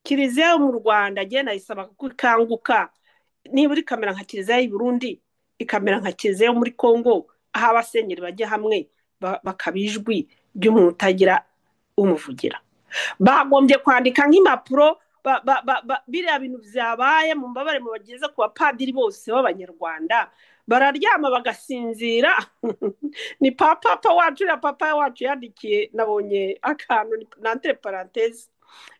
Kiliziya yo mu Rwanda agenda ayisaba ko ikanguka, nibura ikamera nka Kiliziya y'i Burundi, ikamera nka Kiliziya yo muri Congo, aho abasenyeri bajya hamwe bakaba ijwi ry'umuntu utagira umuvugira? Bagombye kwandika nk'impapuro, biriya bintu byabaye mu mbabare mubageze ku bapadiri bose b'Abanyarwanda bararyama bagasinzira. Ni papa wacu, ya papa wacu yandikiye, nabonye akantu na entre parenthèses,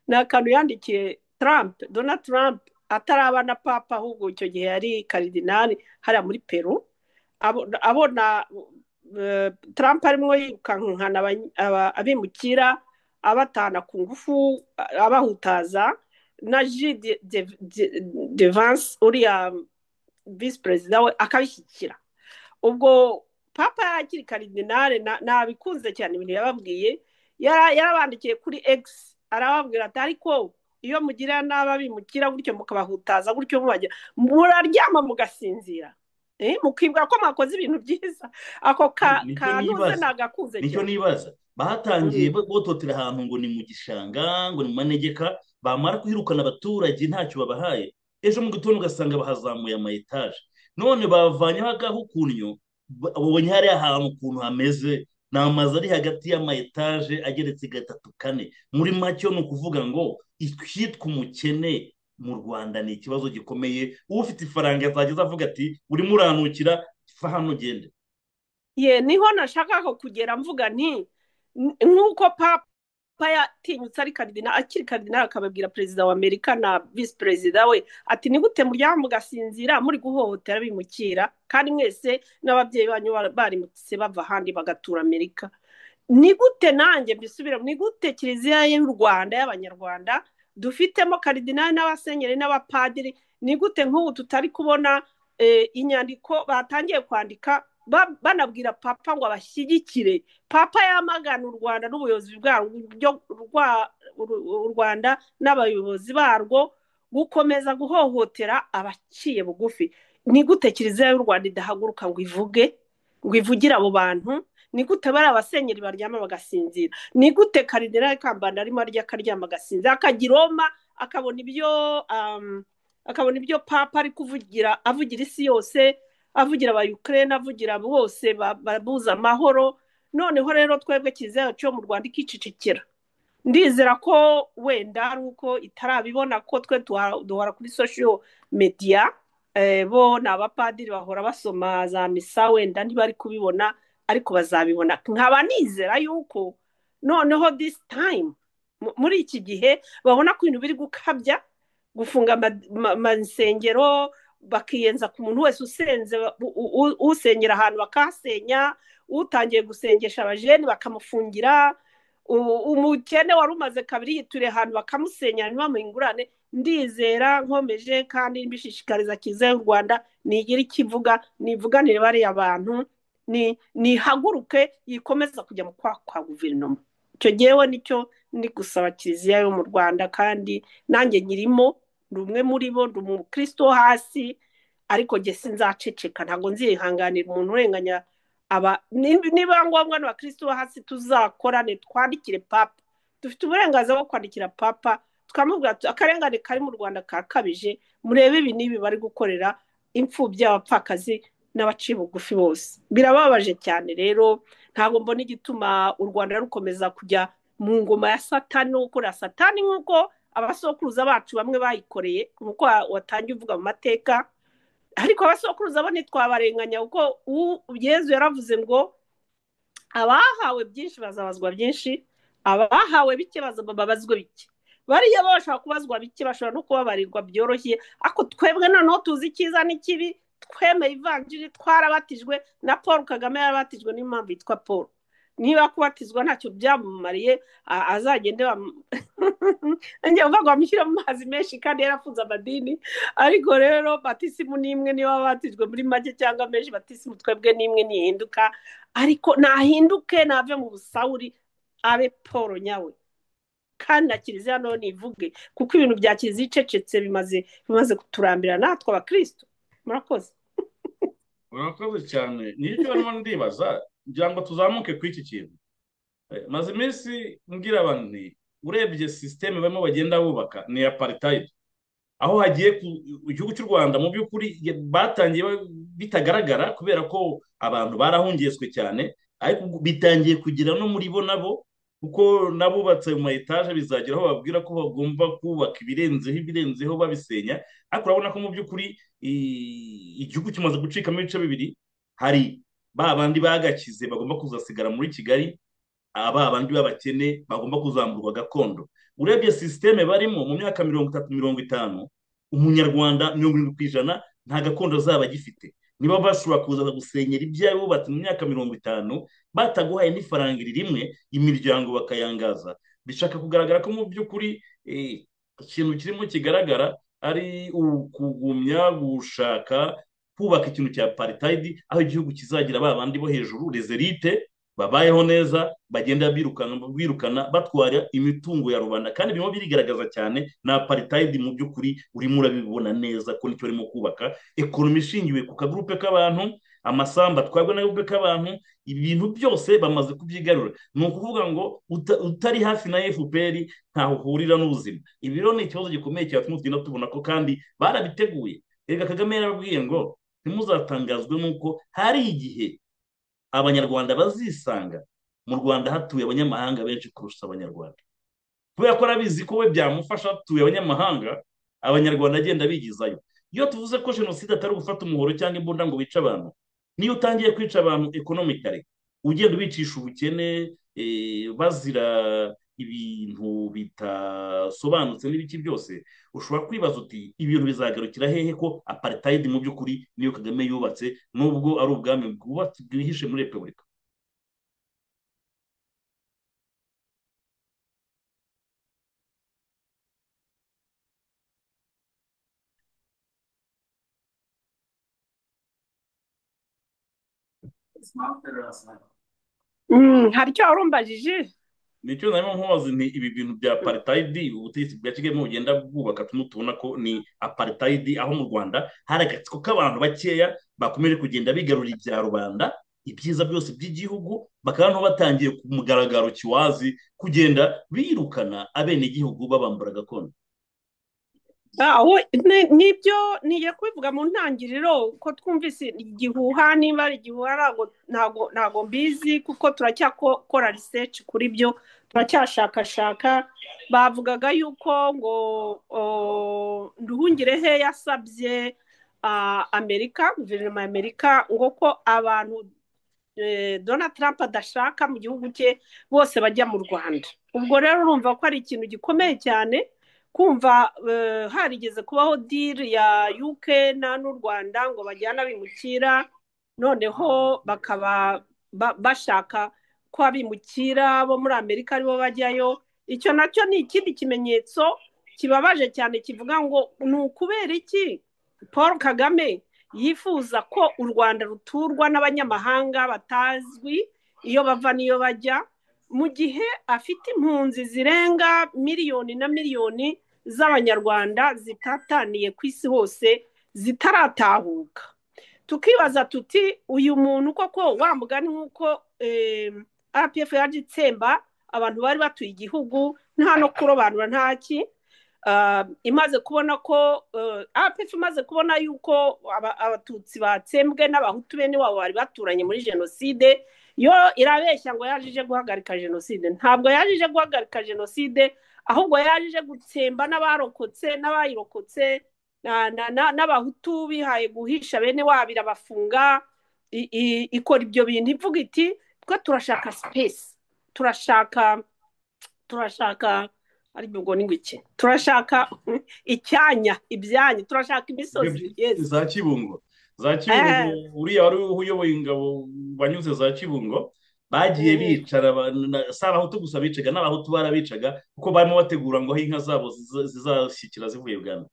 ni akantu yandikiye Trump, Donald Trump, ataraba na papa, ahubwo icyo gihe yari karidinali hariya muri Peru, abona Trump arimo yirukankana abimukira, abatana ku ngufu, abahutaza, na JD Vance uriya visi perezida we akabishyigikira. Ubwo papa yarakiri karidinale, nabikunze cyane ibintu yababwiye, yarabandikiye kuri X, arababwira ati: "Ariko iyo mugira n'ababimukira gutyo, mukabahutaza gutyo, mubajya muraryama mugasinzira, mukibwira ko mwakoze ibintu byiza." Ako kantuze nagakunze. Nicyo nibaza, batangiye bototera ahantu ngo ni mu gishanga, ngo ni mu manegeka, bamara kwirukana abaturage ntacyo babahaye, ejo mu gitondo ugasanga bahazamuye ama étages. None bavanyeho agahukunnyo, babonye hariya ahantu ukuntu hameze, ni amazu ari hagati y'ama étages ageretse gatatu, kane. Muri make ni ukuvuga ngo icyitwa umukene mu Rwanda ni ikibazo gikomeye. Ufite ifaranga yazageza avuga ati: "Urimo uranukira, fa hano ugende." Ye, niho nashakaga kugera, mvuga nti nk'uko papa yatinyutse ari karidinali, akiri karidinali, akababwira perezida wa Amerika na visi perezida we ati: "Ni gute muryama mugasinzira muri guhohotera bimukira, kandi mwese n'ababyeyi banyu barimutse bava ahandi bagatura Amerika?" Ni gute, nanjye mbisubira, ni gute Kiliziya y'u Rwanda y'Abanyarwanda dufitemo karidinali n'abasenyeri n'abapadiri, ni gute nk'ubu tutari kubona inyandiko batangiye kwandika, banabwira papa ngo abashyigikire, papa yamagana u Rwanda n'ubuyobozi bwarwo, u Rwanda n'abayobozi barwo gukomeza guhohotera abaciye bugufi? Ni gute Kiliziya y'u Rwanda idahaguruka ngo ivuge, ngo ivugire abo bantu? Ni gute bari abasenyeri baryama bagasinzira? Ni gute Karidinali Kambanda arimo arya, akaryama, agasinzira, akajya i Roma, akabona ibyo papa ari kuvugira, avugira isi yose, avugira aba Ukraine, avugira bose babuza amahoro? Noneho rero twebwe Kiliziya yacu yo mu Rwanda ikicecekera. Ndizera ko wenda ari uko itarabibona, ko twe duhora kuri social media, bo ni abapadiri bahora basoma za misa, wenda ntibari kubibona, ariko bazabibona. Nkaba nizera yuko noneho this time, muri iki gihe, babona ko ibintu biri gukabya, gufunga amasengero, bakiyenza ku muntu wese usenze, usengera ahantu bakahasenya, utangiye gusengesha abajene bakamufungira, umukene wari umaze kabiri yituriye ahantu bakamusenya ntibamuhe ingurane. Ndizera nkomeje kandi mbishishikariza Kiliziya y'u Rwanda nigira ikivuga, nivuganire bariya bantu, nihaguruke yikomeza kujya mu kwaha kwa guverinoma. Icyo ngewe nicyo ndi gusaba Kiliziya yo mu Rwanda, kandi nanjye nyirimo, ndi umwe muri bo, ndi umukristo wo hasi, ariko njye sinzaceceka, ntabwo nzihanganira umuntu urenganya aba. Niba ngombwa n'abakristo bo hasi tuzakorane, twandikire papa. Dufite uburenganzira bwo kwandikira papa, tukamubwira tuti: "Akarengane kari mu Rwanda kakabije, murebe ibi n'ibi bari gukorera imfubyi, abapfakazi." n'abaciye bugufi bose. Birababaje cyane rero, ntabwo mbona igituma u Rwanda rukomeza kujya mu ngoma ya Satani no gukorera Satani nk'uko abasokuruza bacu bamwe bayikoreye, nk'uko watangiye uvuga mu mateka. Ariko abasokuruza bo ntitwabarenganya, kuko Yezu yaravuze ngo abahawe byinshi bazabazwa byinshi, abahawe bike babazwe bike. Bariya bashobora kubazwa bike, bashobora no kubabarirwa byoroshye, ariko twebwe noneho tuzi icyiza n'ikibi, twemeye ivanjiri, twarabatijwe na Paul Kagame yarabatijwe, niyo mpamvu yitwa Paul. Niba kubatizwa ntacyo byamumariye, azagende njye uvuga ngo bamushyire mu mazi menshi kandi yarafunze amadini. Ariko rero batisimu ni imwe, niba batijwe muri make cyangwa menshi, batisimu twebwe ni imwe, ntihinduka. Ariko nahinduke, nave mu busawuri, abe Paul nyawe. Kandi na kiliziya nayo nivuge, kuko ibintu bya kiliziya icecetse bimaze kuturambira natwe abakristo. Murakoze. Murakoze cyane. Nicyo barimo ndibaza ngira ngo tuzamuke kuri iki kintu. Maze iminsi mbwira abantu, urebye sisiteme barimo bagenda bubaka ni apartheid, aho hagiye igihugu cy'u Rwanda mu by'ukuri batangiye bitagaragara kubera ko abantu barahungeswe cyane, ariko bitangiye kugira no muri bo nabo, kuko n'abubatse mu ma etaje bizagera aho babwira ko bagomba kubaka ibirenzeho babisenya. Ariko urabona ko mu by'ukuri igihugu kimaze gucikamo ibice bibiri, hari ba bandi bagakize bagomba kuzasigara muri Kigali, aba bandi b'abakene bagomba kuzamurwa gakondo. Urebye sisiteme barimo mu myaka 30 50, umunyarwanda 70% nta gakondo azaba agifite. Niba bashobora kuza gusenyera ibyawe bubatse mu myaka 50 bataguhaye n'ifaranga rimwe, imiryango bakayangaza. Bishaka kugaragara ko mu by'ukuri ikintu kirimo kigaragara ari ukugumya gushaka kubaka ikintu cya apartheid, aho igihugu kizagira ba bandi bo hejuru rezerite babayeho neza, bagenda birukana batwara imitungo ya rubanda. Kandi birimo birigaragaza cyane na apartheid mu by'ukuri, urimo urabibona neza ko nicyo barimo kubaka. Ekonomi ishingiwe ku kagurupe k'abantu, amasamba atwarwa n'akagurupe k'abantu, ibintu byose bamaze kubyigarura. Ni ukuvuga ngo utari hafi na FPR ntaho uhurira n'ubuzima. Ibi rero ni ikibazo gikomeye cyatuma tugenda tubona ko kandi barabiteguye. Erega Kagame yarababwiye ngo ntimuzatangazwe n'uko hari igihe abanyarwanda bazisanga mu Rwanda hatuye abanyamahanga benshi kurusha abanyarwanda, kubera ko arabizi ko we byamufasha hatuye abanyamahanga, abanyarwanda agenda bigizayo. Iyo tuvuze ko jenoside atari ugufata umuhoro cyangwa imbunda ngo wice abantu, niyo utangiye kwica abantu economically, ugenda ubicisha ubukene, bazira ibintu bitasobanutse n'ibiki byose, ushobora kwibaza uti ibintu bizagarukira hehe ko apartheid mu by'ukuri niyo Kagame yubatse, nubwo ari ubwami bwubatse bwihishe muri Repubulika. Hari icyo warumbajije? Nicyo narimo nkubaza nti ibi bintu bya apartheid ubutegetsi bwa Kigali bugenda bwubaka, tubona ko ni apartheid, aho mu Rwanda hari agatsiko k'abantu bakeya bakomeje kugenda bigarura ibya rubanda, ibyiza byose by'igihugu, bakaba no batangiye ku mugaragaro kiwazi kugenda birukana abenegihugu babambura gakondo. Nibyo niye kubivuga mu ntangiriro ko twumvise igihuha, niba ari igihuha ntago mbizi, kuko turacyakora research kuri byo, turacyashakashaka. Bavugaga yuko ngo Nduhungirehe yasabye Amerika, guverinoma ya Amerika, ngo ko abantu Donald Trump adashaka mu gihugu cye bose bajya mu Rwanda. Ubwo rero urumva ko ari ikintu gikomeye cyane kumva harigeze kubaho deal ya UK n'u Rwanda ngo bajyana abimukira, noneho bakaba bashaka ko abimukira bo muri Amerika aribo bajyayo. Icyo nacyo ni ikindi kimenyetso kibabaje cyane, kivuga ngo ni ukubera iki Paul Kagame yifuza ko u Rwanda ruturwa n'abanyamahanga batazwi iyo bava n'iyo bajya, mu gihe afite impunzi zirenga miliyoni na miliyoni z'abanyarwanda zitataniye ku isi hose zitaratahuka. Tukibaza tuti uyu muntu koko wa mugani nk'uko RPF yaje itsemba abantu bari batuye igihugu nta no kurobanura ntaki, Imaze kubona ko APF imaze kubona yuko Abatutsi batsembwe n'Abahutu bene wabo bari baturanye muri jenoside, yo irabeshya ngo yaje ije guhagarika jenoside. Ntabwo yaje ije guhagarika jenoside, ahubwo yaje ije gutsemba n'abarokotse n'abayirokotse n'Abahutu bihaye guhisha bene wabo, irabafunga, ikora ibyo bintu ivuga iti twe turashaka space, turashaka ari ubwo ni iki, turashaka icyanya, ibyanya, turashaka imisozi. Yes. Za Kibungo, za Kibungo, uriya wari uyoboye ingabo banyuze za Kibungo bagiye bicara, si Abahutu gusa bicaga, n'Abahutu barabicaga, kuko barimo bategura ngo aho inka zabo zizashyikira zivuye Uganda.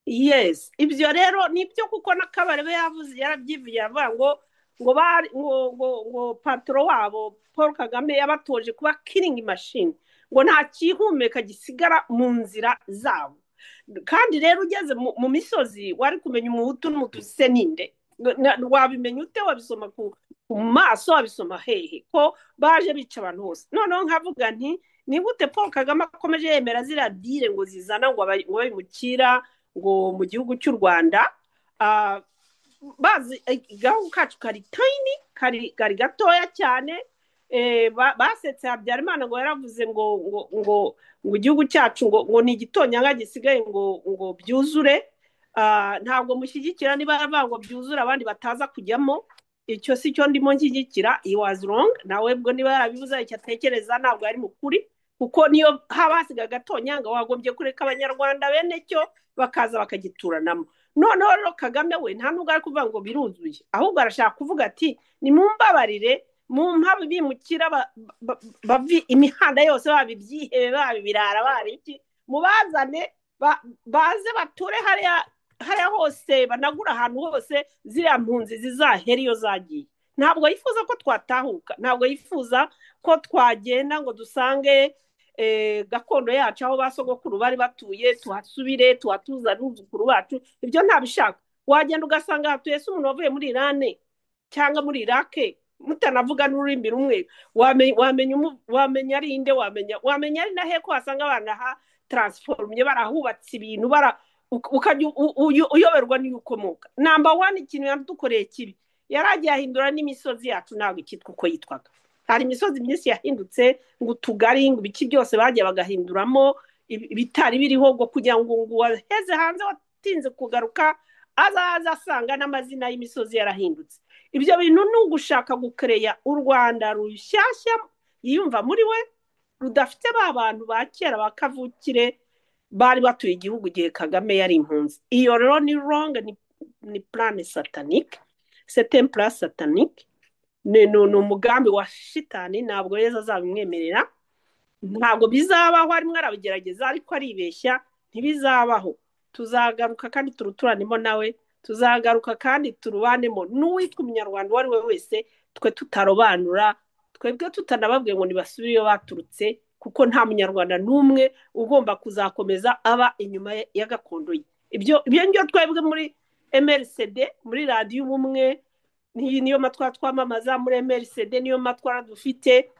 Yes, ibyo rero nibyo, kuko na Kabarebe yavuze, yarabyivuye, avuga ngo patron wabo Paul Kagame yabatoje kuba killing machine, ngo nta kihumeka gisigara mu nzira zabo. Kandi rero ugeze mu misozi wari kumenya Umuhutu n'Umututsi se ninde? Wabimenya ute? Wabisoma ku maso? Wabisoma hehe ko baje bica abantu hose? Noneho nkavuga nti ni gute Paul Kagame akomeje yemera ziriya deal ngo zizana ngo babimukira ngo mu gihugu cy'u Rwanda? Bazi agahugu kacu kari tiny, kari gatoya cyane. Basetse Habyarimana ngo yaravuze ngo igihugu cyacu ngo ni igitonyanga gisigaye ngo byuzure. Ntabwo mushyigikira niba yaravuga ngo byuzure abandi bataza kujyamo. Icyo si cyo ndimo nshyigikira. He was wrong nawe bwo niba yarabivuze icyo atekereza, ntabwo ari mukuri, kuko niyo haba hasigaye agatonyanga wagombye kureka Abanyarwanda bene cyo bakaza bakagituranamo. Noneho rero Kagame we nta nubwo ari kuvuga ngo biruzuye, ahubwo arashaka kuvuga ati nimumbabarire mu bimukira bavi imihanda yose, baba ibyihebe, baba ibirara, baba iki, mubazane baze bature hariya hariya hose, banagura ahantu hose, ziriya mpunzi zizahera iyo zagiye. Ntabwo yifuza ko twatahuka, ntabwo yifuza ko twagenda ngo dusange gakondo yacu aho ba sogokuru bari batuye, tuhasubire tuhatuza n'abuzukuru bacu. Ibyo ntabishaka. Wagenda ugasanga hatuye se umuntu wavuye muri Irane cyangwa muri Irake, mutanavuga n'ururimi rumwe, wamenya ari inde? Wamenya ari nahe ko wasanga abana transformye, barahubatse ibintu, bara ukajya uyoberwa n'iyo ukomoka? Number one, ikintu yadukoreye kibi, yaragiye ahindura n'imisozi yacu, ntabwo ikitwa uko yitwaga. Hari imisozi myinshi yahindutse ngo utugari, ngo ibiki byose bagiye bagahinduramo ibitari biriho, ngo kugira ngo uwaheze hanze watinze kugaruka azaza asanga n'amazina y'imisozi yarahindutse. Ibyo bintu ni ugushaka gukereya u Rwanda rushyashya yiyumva muri we, rudafite ba bantu ba kera ba kavukire bari batuye igihugu igihe Kagame yari impunzi. Iyo rero ni wrong, ni plan satanique, c'est un plan satanique, ni umugambi wa shitani. Ntabwo Yezu azabimwemerera, ntabwo bizabaho. Arimo arabigerageza ariko aribeshya, ntibizabaho. Tuzagaruka kandi turuturanemo nawe, tuzagaruka kandi turubanemo n'uwitwa Umunyarwanda uwo ari we wese. Twe tutarobanura, twebwe tutanababwiye ngo nibasubire iyo baturutse, kuko nta Munyarwanda n'umwe ugomba kuzakomeza aba inyuma ya gakondo ye. Ibyo ngibyo twebwe muri MRCD, muri Radiyo Ubumwe, niyo matwara twamamaza muri MRCD, niyo matwara dufite.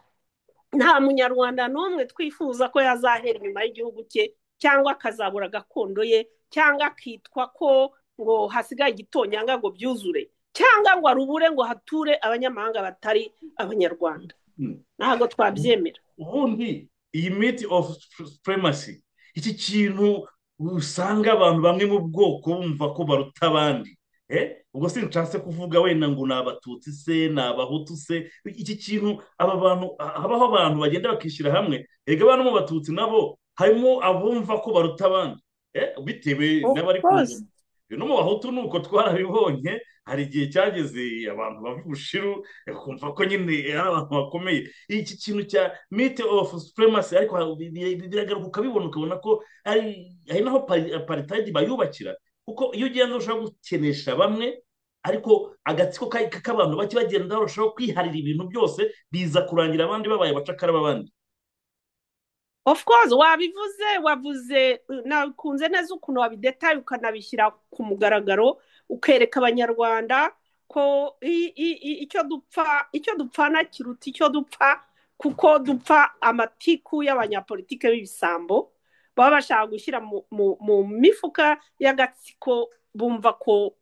Nta Munyarwanda n'umwe twifuza ko yazahera inyuma y'igihugu cye, cyangwa akazabura gakondo ye, cyangwa akitwa ko ngo hasigaye igitonyanga ngo byuzure, cyangwa ngo arubure ngo hature abanyamahanga batari Abanyarwanda. Ntabwo twabyemera. Ubundi iyi myth of supremacy, iki kintu usanga abantu bamwe mu bwoko bumva ko baruta abandi, ubwo sinshatse kuvuga wenda ngo ni Abatutsi se, ni Abahutu se, iki kintu aba bantu, habaho abantu bagenda bakishyira hamwe. Erega abantu mu Batutsi nabo harimo abumva ko baruta abandi bitewe n'abari ku ngoma. No mu Bahutu ni uko, twarabibonye, hari igihe cyageze abantu bava ibushiru kumva ko nyine ari abantu bakomeye. Iki kintu cya myth of supremacy ariko biragaruka, ukabibona, ukabona ko ari naho apartheid bayubakira, kuko iyo ugenda urushaho gukenesha bamwe, ariko agatsiko k'abantu bake bagenda barushaho kwiharira ibintu byose, biza kurangira abandi babaye abacakara b'abandi. Of course, wabivuze, wavuze, nakunze neza ukuntu wabidetaye, ukanabishyira ku mugaragaro, ukereka Abanyarwanda ko icyo dupfana kiruta icyo dupfa, kuko dupfa amatiku y'abanyapolitike b'ibisambo. Baba bashaka gushyira mu mifuka y'agatsiko bumva ko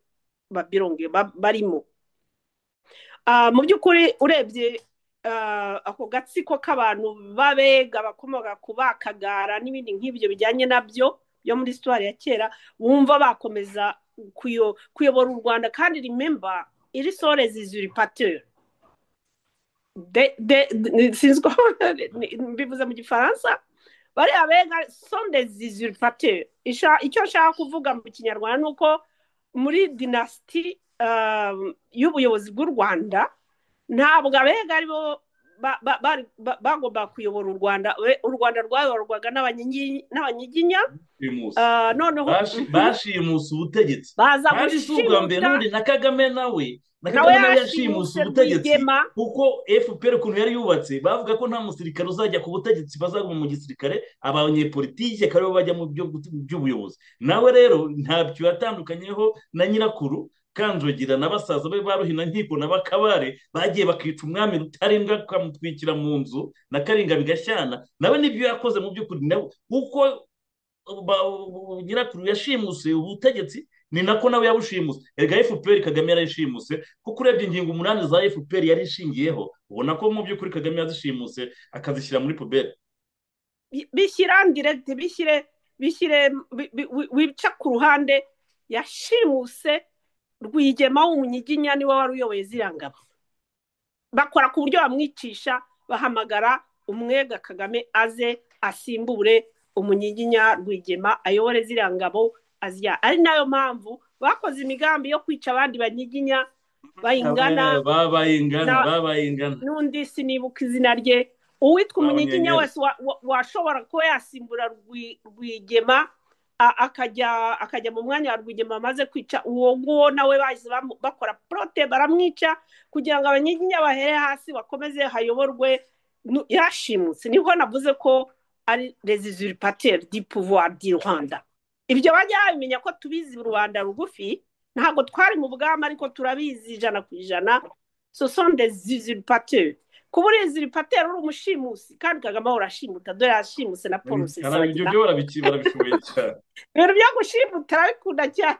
babironge barimo. Mu by'ukuri urebye ako gatsiko k'abantu b'abega bakomoka ku bakagara n'ibindi nk'ibyo bijyanye nabyo byo muri histoire ya kera, bumva bakomeza kuyobora u Rwanda. Kandi remember, ils sont les usurpateurs, sinzi ko mbivuze mu Gifaransa, bariya bega sont des usurpateurs. Icyo nshaka kuvuga mu Kinyarwanda ni uko muri dynastie y'ubuyobozi bw'u Rwanda, ntabwo abega aribo bagomba kuyobora u Rwanda. U Rwanda rwayoborwaga n'Abanyiginya. Noneho bashimuse ubutegetsi. Baza Kandi si ubwa mbere. gushimuta. N'ubundi na Kagame nawe na Nawe Kagame nawe yashimuse yashimuse ubutegetsi, Rwigema. kuko FPR ukuntu yari yubatse, bavuga ko nta musirikare uzajya ku butegetsi, bazaguma mu gisirikare, abanyepolitike akaba aribo bajya mu by'ubuyobozi. Nawe rero ntabyo yatandukanyeho na nyirakuru Kanjogira na basaza be ba Ruhina Nkiko na Bakabare, bagiye bakica umwami Rutarindwa, bakamutwikira mu nzu na Karinga bigashyana. Nawe nibyo yakoze mu by'ukuri. Nawe kuko nyirakuru yashimuse ubutegetsi, ni nako nawe yabushimuse. Erega FPR Kagame yarayishimuse, kuko urebye ingingo 8 za FPR yari ishingiyeho, ubona ko mu by'ukuri Kagame yazishimuse akazishyira muri poubelle. Bishyira direct, bishyire wica ku ruhande. Yashimuse Rwigema w'Umunyiginya, niwe wari uyoboye ziriya ngabo. Bakora ku buryo bamwicisha, bahamagara umwega Kagame aze asimbure Umunyiginya Rwigema, ayobore ziriya ngabo azya. Ari nayo mpamvu bakoze imigambi yo kwica abandi Banyiginya Bayingana. Babayingana, babayingana. N'undi sinibuka izina rye, uwitwa Umunyiginya Abanyenyeri. wese washobora kuba yasimbura Rwigema, akajya mu mwanya wa Rwigema amaze kwica, uwo nguwo nawe bahise bakora plot, baramwica kugira ngo Abanyiginya bahere hasi bakomeze hayoborwe. Yashimutse. Nibwo navuze ko ari les usurpateurs du pouvoir du Rwanda. Ibyo bajya babimenya ko tubizi, rubanda rugufi. Ntabwo twari mu bwami, ariko turabizi 100%. Ce sont des usurpateurs. Kuba uri usurpateur, uri umushimusi, kandi Kagame ahora ashimuta. Dore yashimuse na Paul Ibyo Rusesabagina. Byo barabishoboye cyane. Ibintu byo gushimuta arabikunda cyane.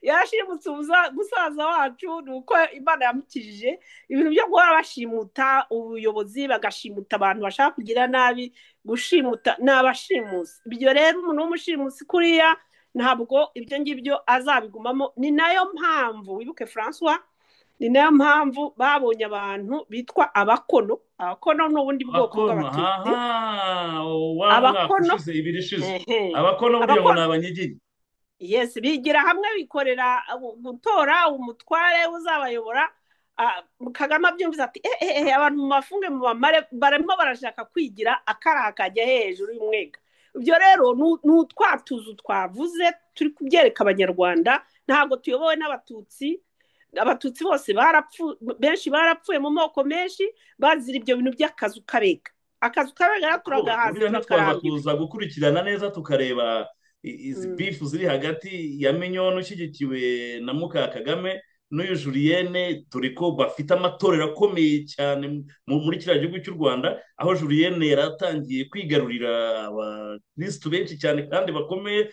Yashimutse musaza wacu, ni uko Imana yamukijije. Ibintu byo guhora bashimuta ubuyobozi, bagashimuta abantu bashaka kugira nabi, gushimuta ni abashimusi. Ibyo rero, umuntu w'umushimusi kuriya ntabwo ibyo ngibyo azabigumamo. Ni nayo mpamvu, wibuke Francois, ni nayo mpamvu babonye abantu bitwa Abakono. Abakono ni ubundi bwoko Abakono bw'Abatutsi. Aha, wa mwaka Abakono. ushize, 2 ishize. Ehe. Abakono burya ngo Abakono. ni Abanyiginya. Yes, bigira hamwe, bikorera gutora umutware uzabayobora. Kagame abyumvise ati: "Eh, eh, eh, abantu mu mafunge mu bamare, barimo barashaka kwigira akaraha kajya hejuru y'umwega." Ibyo rero ni utwatuzu twavuze, turi kubyereka Abanyarwanda. Ntabwo tuyobowe n'Abatutsi. Abatutsi bose barapfu, benshi barapfuye mu moko menshi bazira ibyo bintu by'akazu kabega. Akazu kabega rero turagahaza, Buriya ntitwaza turakarambiwe. kuza gukurikirana neza, tukareba izi beef ziri hagati ya Mignonne ushyigikiwe na muka Kagame n'uyu Julienne, dore ko bafite amatorero akomeye cyane muri kiriya gihugu cy'u Rwanda, aho Julienne yari atangiye kwigarurira abakirisitu benshi cyane kandi bakomeye,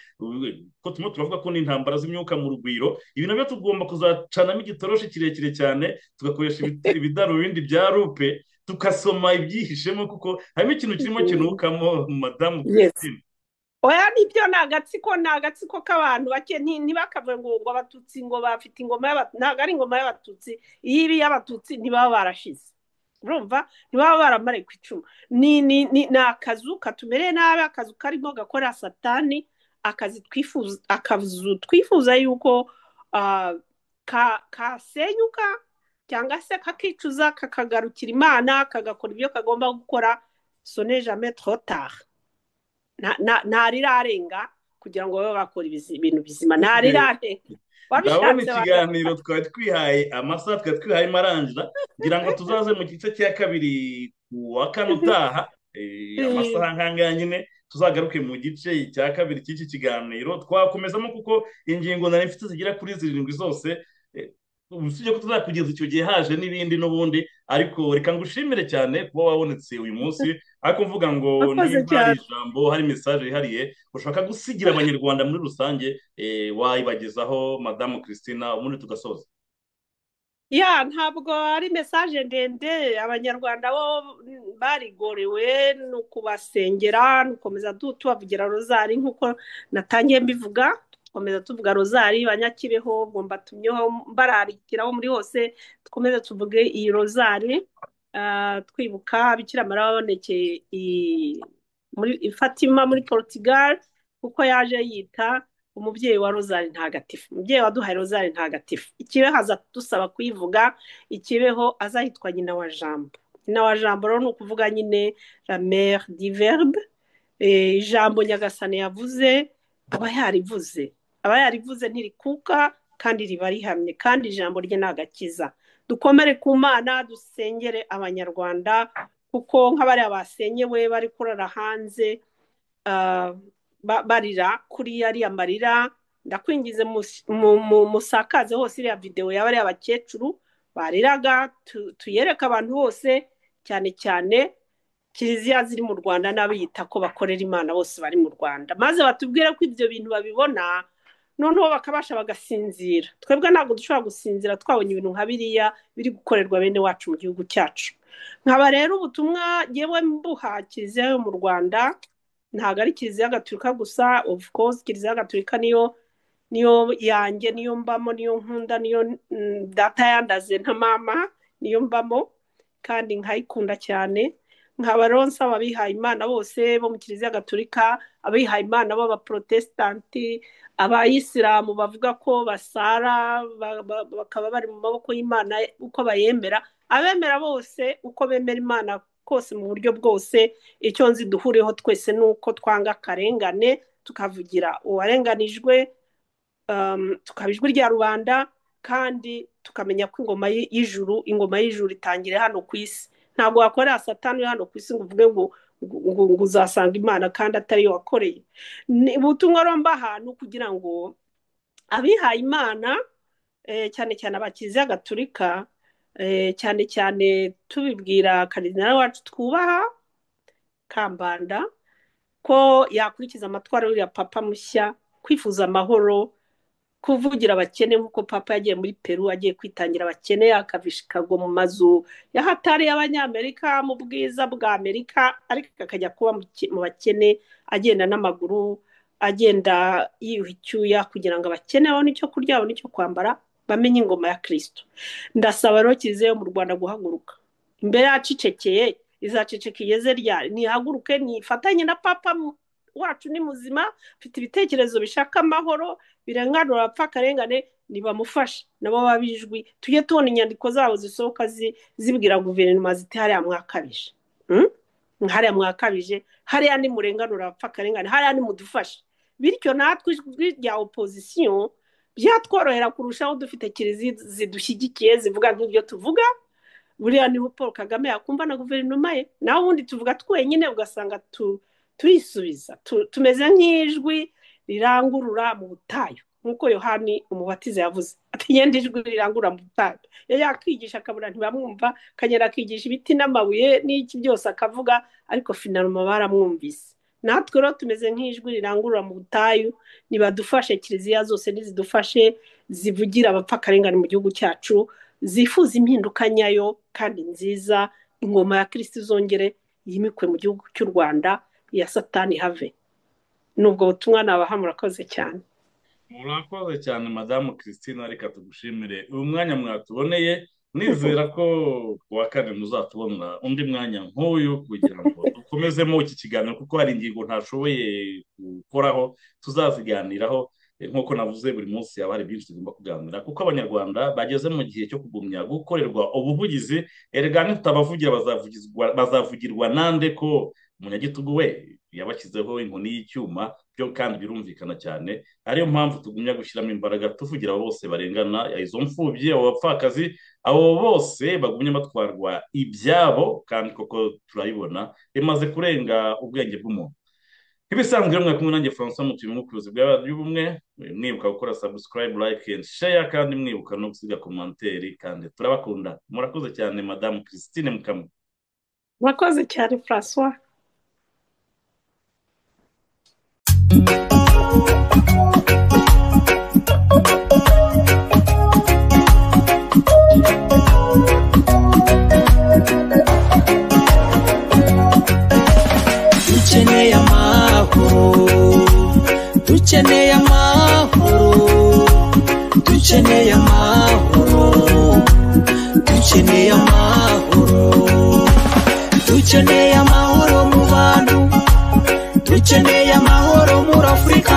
ko turimo turavuga ko n'intambara z'imyuka mu Rugwiro. Ibi nabyo tugomba kuzacanamo igitoroshi kirekire cyane, tugakoresha ibidarubindi bya loupe, tugasoma ibyihishemo, kuko harimo ikintu kirimo kinukamo, madamu Christine. Oya, nibyo, ni agatsiko, ni agatsiko k'abantu bake. Ntibakavuge ngo Abatutsi ngo bafite ingoma y'Abatutsi. Ntabwo ari ingoma y'Abatutsi. Iyo iba iy'Abatutsi ntibaba barashize, urumva, ntibaba baramariye ku icumu. Ni akazu katumereye nabi, akazu karimo gakora Satani, akazi twifuza, akazu twifuza yuko kasenyuka cyangwa se kakicuza, kakagarukira Imana, kagakora ibyo kagomba gukora. Ce n'est jamais trop tard. Ntarirarenga kugira ngo babe bakora ibintu bizima, ntarirarenga. Ndabona Wabishatse. ikiganiro twari twihaye, amasaha twari twihaye marangira, ngira ngo tuzaze mu gice cya kabiri ku wa kane utaha, amasaha nk'angaya nyine, tuzagaruke mu gice cya kabiri cy'iki kiganiro, twakomezamo, kuko ingingo nari mfite zigera kuri 7 zose. Usibye ko tuzakugeza icyo gihe haje n'ibindi n'ubundi, ariko reka ngushimire cyane kuba wabonetse uyu munsi. Ariko mvuga ngo Murakoze niba hari cyane. ijambo, hari message yihariye ushaka gusigira abanyarwanda muri rusange, wayibagezaho Madamu Christina, ubundi tugasoza. Ya, ntabwo ari message ndende. Abanyarwanda bo barigorewe, ni ukubasengera, ni ugukomeza tubavugira rozari nk'uko natangiye mbivuga, dukomeza tuvuga rozari. Banyakibeho, ubwo mbatumyeho, mbararikiraho muri hose, dukomeze tuvuge iyi rozari, twibuka Bikira Mariya wabonekeye muri Fatima muri Portugal, kuko yaje yita umubyeyi wa rozari ntagatifu, umubyeyi waduhaye rozari ntagatifu. Ikibeho aza dusaba kuyivuga, ikibeho azahitwa nyina wa Jambo. Nyina wa Jambo rero ni ukuvuga nyine la mère du verbe. Ijambo Nyagasani yavuze aba yarivuze, aba yarivuze ntirikuka kandi riba rihamye, kandi ijambo rye ni agakiza. Dukomere ku Mana, dusengere abanyarwanda, kuko nk'abariya basenyewe bari kurara hanze, barira kuri ariya marira. Ndakwingize musakaze hose iriya videwo y'abariya bakecuru bariraga, tuyereke abantu bose, cyane cyane kiliziya ziri mu Rwanda n'abiyita ko bakorera Imana bose bari mu Rwanda, maze batubwire ko ibyo bintu babibona, noneho bakabasha bagasinzira. Twebwe ntabwo dushobora gusinzira twabonye ibintu nka biriya biri gukorerwa bene wacu mu gihugu cyacu. Nkaba rero ubutumwa yewe mbuha kiliziya yo mu Rwanda, ntabwo ari kiliziya gatolika gusa, of course kiliziya gatolika niyo yanjye, niyo mbamo, niyo nkunda, niyo data yandaze nka mama, niyo mbamo kandi nkayikunda cyane. Nkaba rero nsaba abihaye Imana bose bo mu kiliziya gatolika, abihaye Imana b'abaprotesitanti, abayisilamu bavuga ko basara bakaba bari mu maboko y'Imana uko bayemera, abemera bose uko bemera Imana kose mu buryo bwose, icyo nzi duhuriyeho twese ni uko twanga akarengane, tukavugira uwarenganijwe, tukaba ijwi rya rubanda, kandi tukamenya ko ingoma y'ijuru, ingoma y'ijuru itangire hano ku isi. Ntabwo wakorera Satani uri hano ku isi ngo uvuge ngo uzasanga Imana kandi atari yo wakoreye. Ni ubutumwa rero mbaha ni ukugira ngo abihaye Imana, cyane cyane abakiliziya gatolika, cyane cyane tubibwira karidinali wacu twubaha Kambanda, ko yakurikiza amatwara y'uriya papa mushya, kwifuza amahoro, kuvugira abakene nk'uko papa yagiye muri Peru agiye kwitangira abakene, akava i Chicago mu mazu y'ahatari y'abanyamerika mu bwiza bwa Amerika, ariko akajya kuba mu bakene, agenda n'amaguru, agenda yiyuha icyuya kugira ngo abakene babone icyo kurya, babone icyo kwambara, bamenye ingoma ya Kristo. Ndasaba rero kiliziya yo mu Rwanda guhaguruka. Imbere yacecekeye, izaceceka igeze ryari? Nihaguruke, nifatanye na papa wacu, ni muzima, afite ibitekerezo bishaka amahoro, birenganura abapfa akarengane, nibamufashe nabo babijwi, tujye tubona inyandiko zabo zisohoka zibwira guverinoma ziti hariya mwakabije, Hariya mwakabije, hariya nimurenganura abapfa akarengane, hariya nimudufashe. Bityo natwe ijwi rya opposition byatworohera kurushaho dufite kiliziya zidushyigikiye zivuga nk'ibyo tuvuga. Buriya niho Paul Kagame yakumva na guverinoma ye, naho ubundi tuvuga twenyine ugasanga turisubiza, tumeze nk'ijwi rirangurura mu butayu, nk'uko Yohani Umubatiza yavuze ati ngende ijwi rirangurura mu butayu. Iyo yakwigisha akabura ntibamwumva, akagenda akigisha ibiti n'amabuye n'iki byose akavuga, ariko finaluma baramwumvise. Natwe rero tumeze nk'ijwi rirangurura mu butayu, nibadufashe, kiliziya zose nizidufashe zivugira abapfakarengane mu gihugu cyacu, zifuza impinduka nyayo kandi nziza, ingoma ya Kristo izongere yimikwe mu gihugu cy'u Rwanda, iya Satani have. Nubwo butumwa nabaha, murakoze cyane. Murakoze cyane Madamu Christina, reka tugushimire uyu mwanya mwatuboneye, nizera ko ku wa kane muzatubona undi mwanya nk'uyu kugira ngo dukomezemo iki kiganiro, kuko hari ingingo ntashoboye gukoraho tuzaziganiraho. Nk'uko navuze, buri munsi haba hari byinshi tugomba kuganira, kuko abanyarwanda bageze mu gihe cyo kugumya gukorerwa ubuvugizi. Erega nitutabavugira bazavugirwa nande, ko umunyagitugu we yabashyizeho inkoni y'icyuma byo, kandi birumvikana cyane. Ariyo mpamvu tugumya gushyiramo imbaraga tuvugira abo bose barengana, izo mfubyi, abo bapfakazi, abo bose bagumye batwarwa ibyabo, kandi koko turabibona bimaze kurenga ubwenge bw'umuntu. Nk'ibisanzwe mwe kumwe nanjye François Mutuye mu buyobozi bwa Radiyo Ubumwe, mwibuka gukora subscribe, like and share, kandi mwibuka no gusiga commentaire, kandi turabakunda. Murakoze cyane Madame Christine Mukama. Murakoze cyane François. Dukeneye amahoro, dukeneye amahoro, dukeneye amahoro, dukeneye amahoro, dukeneye amahoro mu bantu, dukeneye amahoro muri Afurika,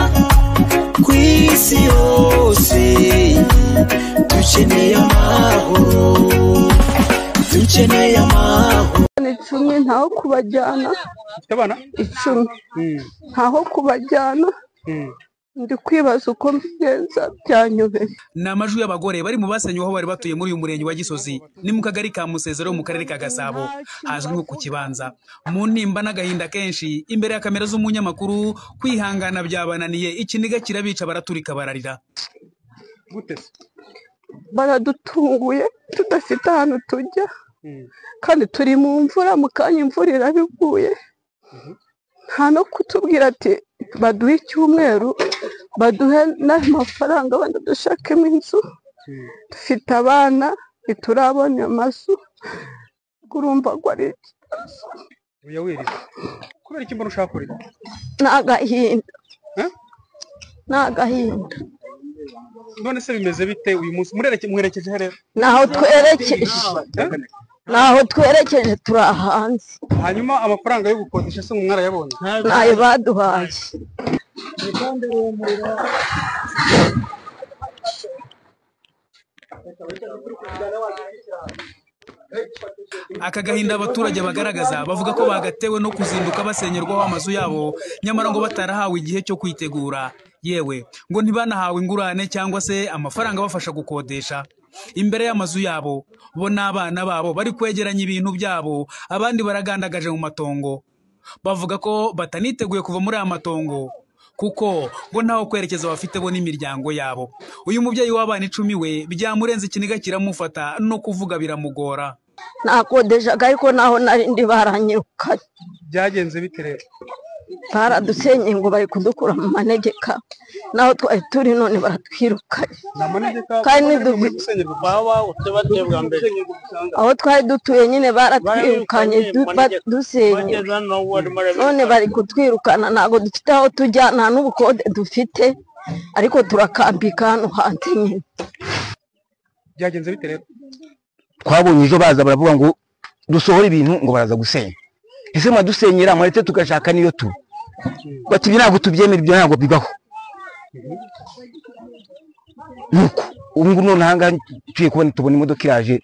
ku isi yose, dukeneye amahoro, dukeneye amahoro. 10 ntaho kubajyana, 10 ntaho kubajyana, ndi kwibaza uko mbigenza byanyobeye. Ni amajwi y'abagore bari mu basenywe aho bari batuye muri uyu murenge wa Gisozi, ni mu kagari ka Musezero mu karere ka Gasabo, hazwi nko ku Kibanza. Mu ntimba n'agahinda kenshi imbere ya kamera z'umunyamakuru, kwihangana byabananiye, ikiniga kirabica, baraturika bararira. Baradutunguye tudafite ahantu tujya, kandi turi mu mvura, mu kanya imvura irabiguye, nta no kutubwira ati baduhe icyumweru, baduhe n'amafaranga wenda dushakemo inzu. Dufite abana ntiturabona amazu, urumva ko ari ikibazo. Kubera iki mbona ushaka kurira? Ni agahinda, ni agahinda. None se bimeze bite uyu munsi? Mwerekeje he rero? Naho twerekeje, naho twerekeje turi hanze. Hanyuma amafaranga yo gukodesha se mwarayabonye? Ntayo baduhaye. Aka gahinda abaturage bagaragaza bavuga ko bagatewe no kuzinduka basenyerwaho amazu yabo, nyamara ngo batarahawe igihe cyo kwitegura, yewe ngo ntibanahawe ingurane cyangwa se amafaranga abafasha gukodesha. Imbere y'amazu yabo bo n'abana babo bari kwegeranya ibintu byabo, abandi baragandagaje mu matongo. Bavuga ko bataniteguye kuva muri aya matongo kuko ngo ntaho kwerekeza bafite bo n'imiryango yabo. Uyu mubyeyi w'abana 10 we byamurenze, ikiniga kiramufata no kuvuga biramugora. Nakodeshaga ariko naho nari ndi baranyirukanye. Byagenze bite rero? Baradusenye ngo bari kudukura mu manegeka, naho twari turi none baratwirukanye. Kandi aho twari dutuye nyine baratwirukanye, dusenye none bari kutwirukana, ntabwo dufite aho tujya, nta n'ubukode dufite, ariko turakambika hano hanze nyine. Byagenze bite rero? Twabonye ejo baza baravuga ngo dusohore ibintu ngo baraza gusenya. Ese mwadusenyera mwaretse tugashaka niyo tu. Bati ibi ntabwo tubyemera, ibyo ntabwo bibaho. Nuko ubu ngubu none aha ngaha tugiye kubona tubona imodoka iraje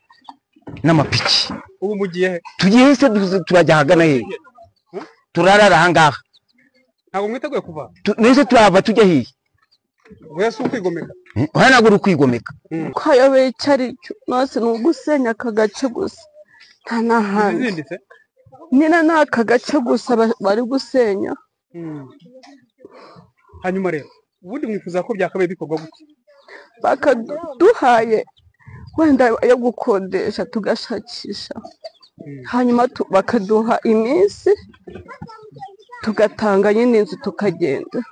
n'amapiki. Ubu mugiye he? Tugiye se turajya ahagana he? Turarara aha ngaha. Ntabwo mwiteguye kuva? Nese turava tujya hehe? Oya si ukwigomeka. Oya ntabwo uri ukwigomeka. Twayobeye icyo ari cyo, nose ni ugusenya aka gace gusa, nta n'ahandi. Nyine ni aka gace gusa bari gusenya. Hanyuma rero ubundi mwifuza ko byakabaye bikorwa gute? Bakaduhaye wenda yo gukodesha tugashakisha, hanyuma bakaduha iminsi tugatanga nyine inzu tukagenda.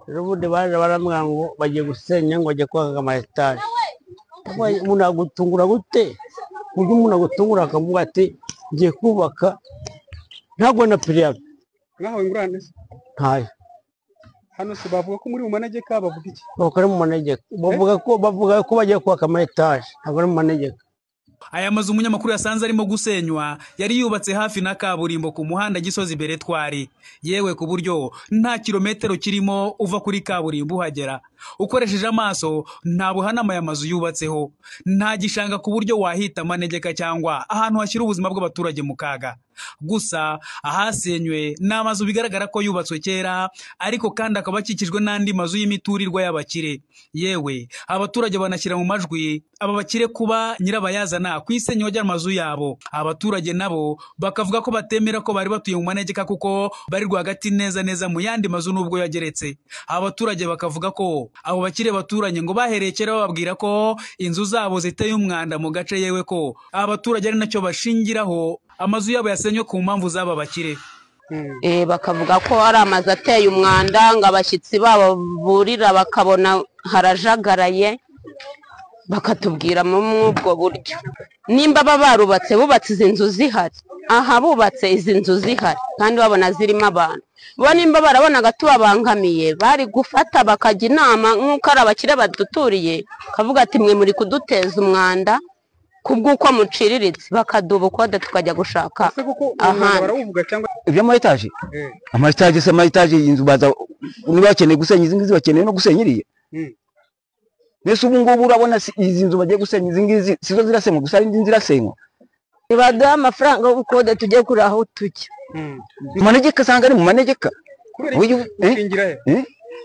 Rero ubundi baje baramubwira ngo bagiye gusenya ngo bagiye kubaka ama etaje. Umuntu agutungura gute? Uburyo umuntu agutungura akavuga ati ngiye kubaka ntabwo na piriyabe. Mwahawe ingurane se? Ntayo. Hano se bavuga ko muri mu manegeka, bavuga iki? Bavuga ko ari mu manegeka. Bavuga ko bagiye kubaka ama etaje, ntabwo ari mu manegeka. Aya mazu umunyamakuru yasanze arimo gusenywa yari yubatse hafi na kaburimbo ku muhanda Gisozi Beretwari, yewe ku buryo nta kilometero kirimo uva kuri kaburimbo uhagera. Ukoresheje amaso nta buhanama aya mazu yubatseho, nta gishanga ku buryo wahita amanegeka cyangwa ahantu hashyira ubuzima bw'abaturage mu kaga. Gusa ahasenywe ni amazu bigaragara ko yubatswe kera, ariko kandi akaba akikijwe n'andi mazu y'imiturirwa y'abakire. Yewe abaturage banashyira mu majwi aba bakire kuba nyirabayazana ku isenywa ry'amazu yabo. Abaturage nabo bakavuga ko batemera ko bari batuye mu manegeka kuko bari rwagati neza neza mu yandi mazu nubwo yageretse. Abaturage bakavuga ko abo bakire baturanye ngo bahereye kera bababwira ko inzu zabo ziteye umwanda mu gace, yewe ko abaturage ari nacyo bashingiraho amazu yabo yasenywe ku mpamvu z'aba bakire. Bakavuga ko ari amazu ateye umwanda, ngo abashyitsi babo burira bakabona harajagaraye, bakatubwira muri ubwo buryo. Nimba baba barubatse, bubatse izi nzu zihari, aha bubatse izi nzu zihari kandi babona zirimo abantu, bo nimba barabonaga tubabangamiye bari gufata bakajya inama nk'uko ari abakire baduturiye, bakavuga ati mwe muri kuduteza umwanda kubw'uko muciriritse, bakaduba ukode tukajya gushaka ahandi. Ibyo ama etaje, ama etaje se, ama etaje inzu baza niba bakeneye gusenya izi ngizi, bakeneye no gusenya iriya. Mbese ubu ngubu urabona izi nzu bagiye gusenya izi ngizi sizo zirasenywa gusa, hari indi zirasenywa. Nibaduha amafaranga y'ubukode tujye kuri aho tujya. Mu manegeka asanga ari mu manegeka.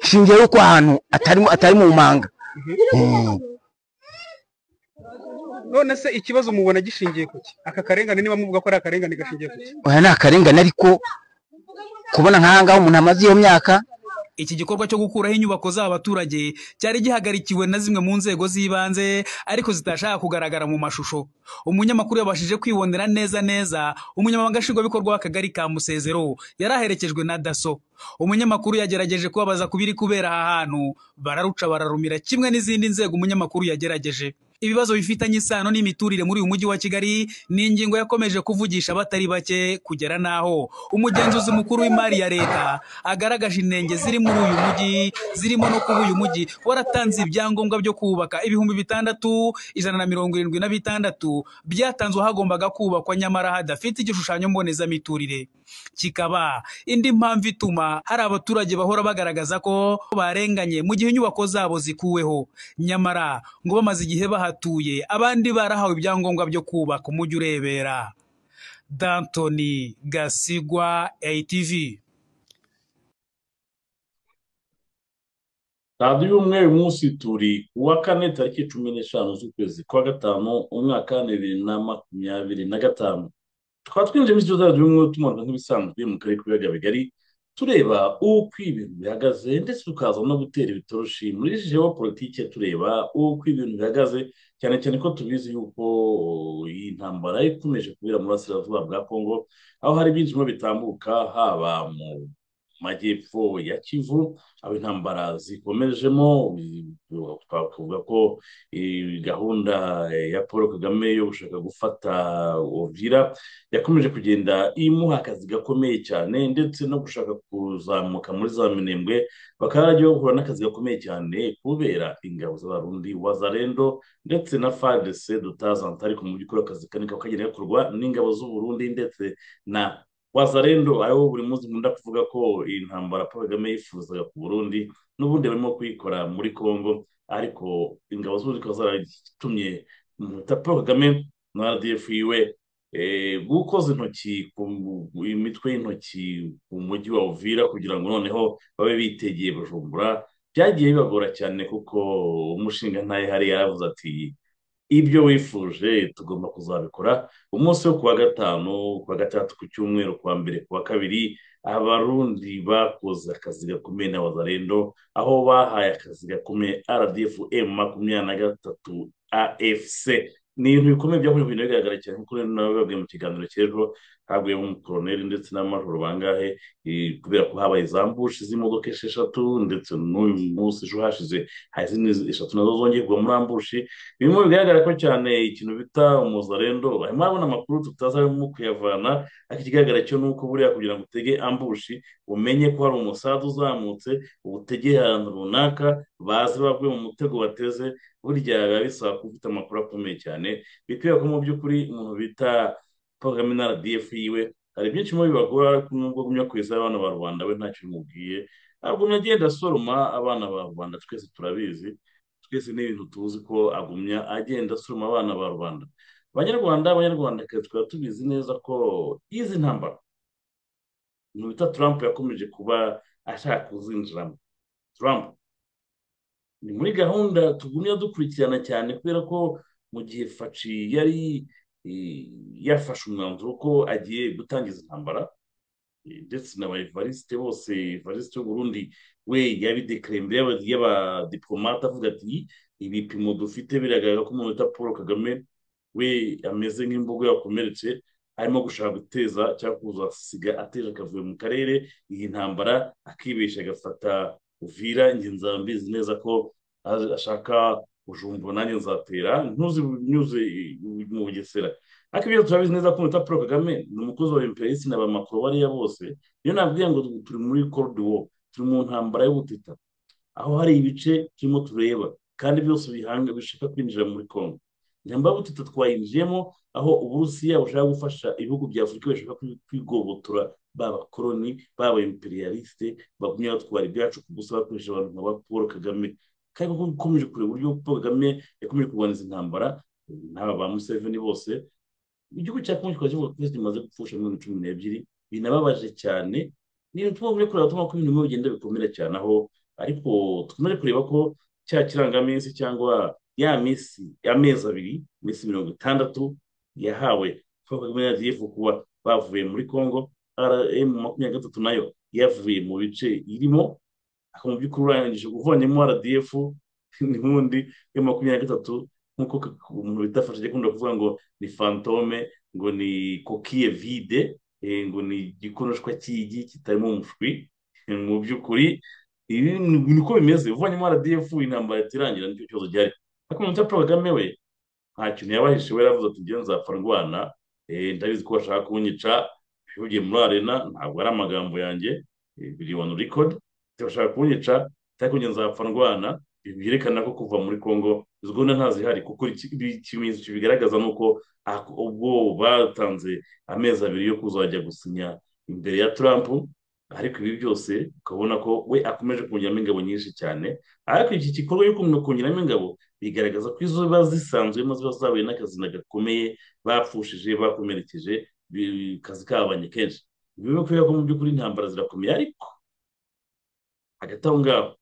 Shingira yuko ahantu atari mu manga. None se ikibazo mubona gishingiye kuki? Aka karengane niba muvuga ko ari akarengane gashingiye kuki? Oya ni akarengane, ariko kubona nk'aha ngaha umuntu amaze iyo myaka. Iki gikorwa cyo gukuraho inyubako z'abaturage cyari gihagarikiwe na zimwe mu nzego z'ibanze ariko zitashaka kugaragara mu mashusho. Umunyamakuru yabashije kwibonera neza neza umunyamabanga nshingwabikorwa w'akagari ka Musezero yaraherekejwe na DASSO. Umunyamakuru yagerageje kubabaza ku biri kubera aha hantu, bararuca bararumira kimwe n'izindi nzego umunyamakuru yagerageje. Ibibazo bifitanye isano n'imiturire muri uyu mujyi wa Kigali ni ingingo yakomeje kuvugisha abatari bake, kugera naho umugenzuzi mukuru w'imari ya leta agaragaje inenge ziri muri uyu mujyi, zirimo no kuba uyu mujyi waratanze ibyangombwa byo kubaka 6176 byatanzwe hagombaga kubakwa nyamara hadafite igishushanyo mbonezamiturire, kikaba indi mpamvu ituma hari abaturage bahora bagaragaza ko barenganye mu gihe inyubako zabo zikuweho, nyamara ngo bamaze igihe bahatuye abandi barahawe ibyangombwa byo kubaka umujyi urebera. Dantoni Gasigwa, ATV. Radiyo y'Ubumwe, uyu munsi turi kuwa kane tariki 15 z'ukwezi kwa gatanu umwaka 2025. Tukaba twinjiye muri studio Radiyo y'Ubumwe tumanuka nk'ibisanzwe mu karere k'ibiyaga bigari, tureba uko ibintu bihagaze ndetse tukaza no gutera ibitoroshi muri geopolitike, tureba uko ibintu bihagaze cyane cyane ko tubizi yuko iyi ntambara ikomeje kubera mu burasirazuba bwa Kongo, aho hari byinshi bitambuka haba mu majyepfo ya Kivu aho intambara zikomejemo. Twavuga ko gahunda ya Paul Kagame yo gushaka gufata Uvira yakomeje kugenda imuha akazi gakomeye cyane, ndetse no gushaka kuzamuka muri za Minembwe bakaba baragiye bahura n'akazi gakomeye cyane kubera ingabo z'Abarundi Wazalendo ndetse na FARDC dutazanta, ariko mu by'ukuri akazi kanini kagenda gakorwa n'ingabo z'u Burundi ndetse na Wazalendo, aho buri munsi nkunda kuvuga ko iyi ntambara Paul Kagame yifuzaga ku Burundi n'ubundi barimo kuyikora muri Kongo, ariko ingabo z'u Burundi zaratumye Paul Kagame na RDF yiwe gukoza intoki ku imitwe y'intoki ku mujyi wa Uvira kugira ngo noneho babe bitegeye Bujumbura. Byagiye bibagora cyane kuko umushinga ntaye hari yaravuze ati ibyo wifuje tugomba kuzabikora. Umunsi wo kuwa gatanu, kuwa gatandatu, ku cyumweru, kuwa mbere, kuwa kabiri, Abarundi bakoze akazi gakomeye na Wazalendo, aho bahaye akazi gakomeye RDF M23 AFC. Ni ibintu bikomeye byakomeje kugenda bigaragara cyane kuko nabo babwiye mu kiganiro cy'ejo haguyemo umukoroneri ndetse n'amajoro bangahe, kubera ko habaye za ambushi z'imodoka 6 ndetse n'uyu munsi ejo hashize hari izindi 3 nazo zongeye kugwa muri ambushi. Bimwe bigaragara ko cyane ikintu bita umuzarendo harimo abona amakuru tutazarimo kuyavana, ariko ikigaragara cyo ni uko buriya kugira ngo utege ambushi umenye ko hari umusaza uzamutse ubutegeye ahantu runaka bazi baguye mu mutego bateze, burya biba bisaba kuba ufite amakuru akomeye cyane. Bikwiye ko mu by'ukuri umuntu bita Paul Kagame na RDF yiwe hari byinshi mu bibagora, ariko nubwo gumya kweza abana ba rubanda we ntacyo bimubwiye, Agumya agenda asoroma abana ba rubanda, twese turabizi, twese ni ibintu tuzi ko agumya agenda asoroma abana ba rubanda. Abanyarwanda, abanyarwandakazi, twaba tubizi neza ko izi ntambara umuntu bita Trump yakomeje kuba ashaka kuzinjiramo. Trump ni muri gahunda tugumya dukurikirana cyane, kubera ko mu gihe Faci yari yafashe umwanzuro ko agiye gutangiza intambara, ndetse na ba Evariste bose, Evariste w'u Burundi we yabidekare imbere y'abadiplomate avuga ati ibipimo dufite biragaragara ko umuntu bita Paul Kagame we ameze nk'imbogo yakomeretse, arimo gushaka guteza cyangwa kuzasiga ateje akavuyo mu karere iyi ntambara, akibeshya agafata Uvira. Njye nzambizi neza ko ashaka Bujumbura, nanjye nzatera ntuzi mu Bugesera. Ariko ibyo turabizi neza ko umuntu bita Paul Kagame ni umukozi wa imperialiste na ba Macron bariya bose. Niyo nabwiye ngo turi muri cold war, turi mu ntambara y'ubutita, aho hari ibice turimo tureba kandi byose bihanga bishaka kwinjira muri Congo. Intambara y'ubutita twayinjiyemo, aho Uburusiya bushaka gufasha ibihugu bya Afurika bishaka kwigobotora ba bakoloni baba imperialiste bagumye batwara ibyacu ku busa, bakoresha abantu nka ba Paul Kagame. Kandi kuko ukomeje kureba uburyo Paul Kagame yakomeje kurwana izi ntambara n'aba ba Museveni bose, igihugu cya Kongo kikaba kivuga ko kimaze gupfusha miliyoni 12. Binababaje cyane, ni ibintu tugomba kureba, tubona ko ibintu bigenda bikomera cyane aho. Ariko dukomeje kureba ko cya kirangaminsi cyangwa ya minsi y'amezi 2, iminsi 60 yahawe Paul Kagame na RDF kuba bavuye muri Congo, M23 nayo yavuye mu bice irimo. Ariko mu by'ukuri urangije uvanyemo RDF n'ubundi M23, nk'uko umuntu bita Fashe akunda kuvuga ngo ni fantôme, ngo ni coquille vide, ngo ni igikonoshwa cy'igi kitarimo umushwi. Mu by'ukuri ibi niko bimeze, uvanyemo RDF intambara itirangira, nicyo kibazo gihari. Ariko umuntu Paul Kagame we nta kintu yabahishe, we yaravuze ati njyewe nzapfa ndwana, ndabizi ko bashaka kunyica. Bivugiye muri arena, ntabwo ari amagambo yanjye, biri on record, bashaka kunyica ariko njye nzapfa ndwana. Byerekana ko kuva muri Congo izo gahunda ntazihari, kuko ikimenyetso kibigaragaza ni uko ubwo batanze amezi 2 yo kuzajya gusinya imbere ya Trump. Ariko ibi byose ukabona ko we akomeje kongeramo ingabo nyinshi cyane. Ariko iki gikorwa cyo kongeramo ingabo bigaragaza ko izo ziba zisanzwemo ziba zahuye n'akazina gakomeye, bapfushije, bakomerekeje, akazi kabanye kenshi. Ibi kubera ko mu by'ukuri intambara zirakomeye. Ariko hagati aho ngaho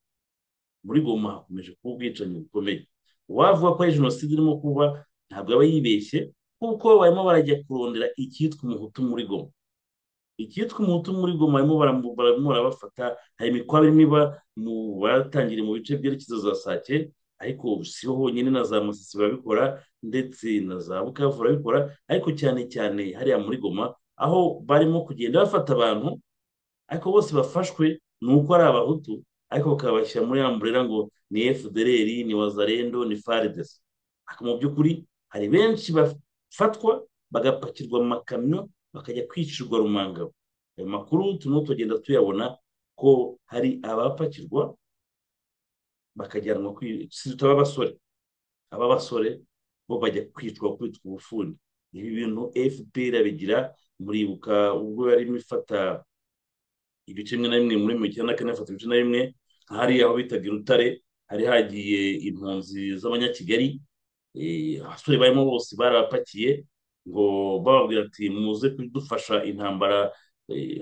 muri Goma hakomeje kuba ubwicanyi bukomeye. Uwavuga ko ari jenoside irimo kuba ntabwo aba yibeshye, kuko barimo barajya kurondera icyitwa umuhutu muri Goma. Icyitwa umuhutu muri Goma barimo barabafata. Hari imikwabo irimo iba mu batangiriye mu bice byerekeza za Sake, ariko si ho honyine, na za Masisi barabikora, ndetse na za Bukavu barabikora, ariko cyane cyane hariya muri Goma, aho barimo kugenda bafata abantu. Ariko bose bafashwe ni uko ari abahutu, ariko bakabashyira muri umbrella ngo ni FDLR, ni Wazalendo, ni FARDC. Ariko mu by'ukuri hari benshi bafatwa bagapakirwa mu makamyo bakajya kwicirwa Rumangabo. Ayo makuru turimo tugenda tuyabona ko hari abapakirwa bakajyanwa, tutaba abasore, aba basore bo bajya kwicwa, kwitwa ubufuni. Ibi bintu FPR abigira. Muribuka ubwo yarimo ifata ibice bimwe na bimwe muri 94, ifata ibice na bimwe hari aho bitaga i Rutare, hari hagiye impunzi z'abanyakigali, abasore barimo bose barabapakiye ngo bababwira ati muze kudufasha intambara,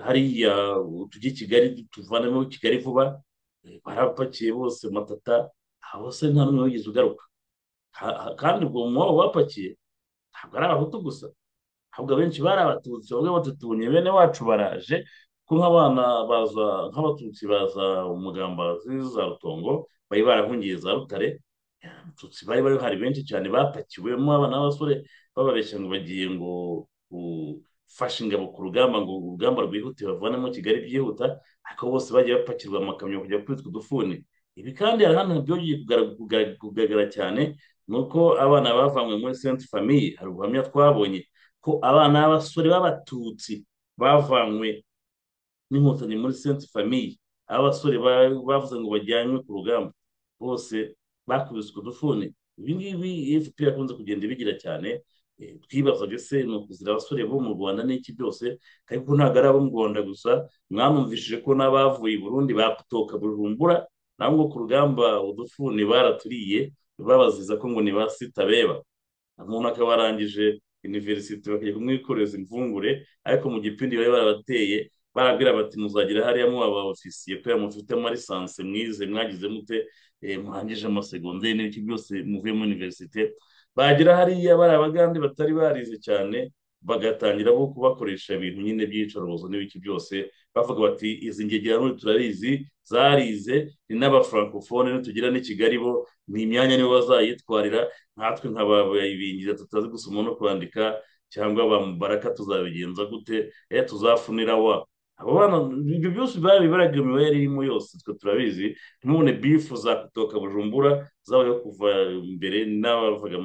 hariya tujye i Kigali, tuvanemo Kigali vuba. Barabapakiye bose matata, abo se nta n'umwe wigeze ugaruka. Kandi ubwo mu wabo bapakiye ntabwo ari abahutu gusa, ahubwo abenshi bari abatutsi. Bavuga bati tubonye bene wacu baraje, ko nk'abana baza nk'abatutsi baza Umugambazi, za Rutongo, bari barahungiye za Rutare. Abatutsi bari hari benshi cyane bapakiwemo abana b'abasore, bababeshya ngo bagiye ngo gufasha ingabo ku rugamba, ngo urugamba rwihute bavanemo Kigali byihuta. Ariko bose bagiye bapakirwa amakamyo kujya kwitwa udufuni. Ibi kandi hari hano byongeye kugaragara cyane, ni uko abana bavanywe muri Sainte Famille, hari ubuhamya twabonye ko abana b'abasore b'abatutsi bavanywe n'inkotanyi muri Sainte Famille, abasore bavuze ngo bajyanywe ku rugamba, bose bakubiswe udufuni. Ibi ngibi FPR yakunze kugenda ibigira cyane. Twibazaga ese ni ukuzira abasore bo mu Rwanda n'iki byose, ariko ntabwo ari abo mu Rwanda gusa. Mwamwumvishije ko n'abavuye i Burundi bakutoka Bujumbura nabo ngo ku rugamba udufuni baraturiye, babaziza ko ngo ni ba sitabeba. Umuntu akaba arangije universite bakajya kumwikoreza imvungure, ariko mu gipindi bari barabateye barabwira bati muzagira hariya muba ba ofisiye kubera mufite amalisanse mwize mwagize mute, murangije amasegonderi n'ibiki byose muvuye muri universite. Bagera hariya bari abagande batari barize cyane, bagatangira bo kubakoresha ibintu nyine by'iyicarubozo n'ibiki byose, bavuga bati izi ngegera none turabizi zarize, ni n'abafrancofone nitugira n'i Kigali bo ni imyanya nibo bazayitwarira, nkatwe nka tutazi gusoma no kwandika cyangwa ba Mubaraka tuzabigenza gute, tuzafunira wa abo bana. Ibyo byose bari imibare irimo yose twe turabizi. Ntimubone bifu za kutoka Bujumbura zabayeho kuva mbere, n'abavaga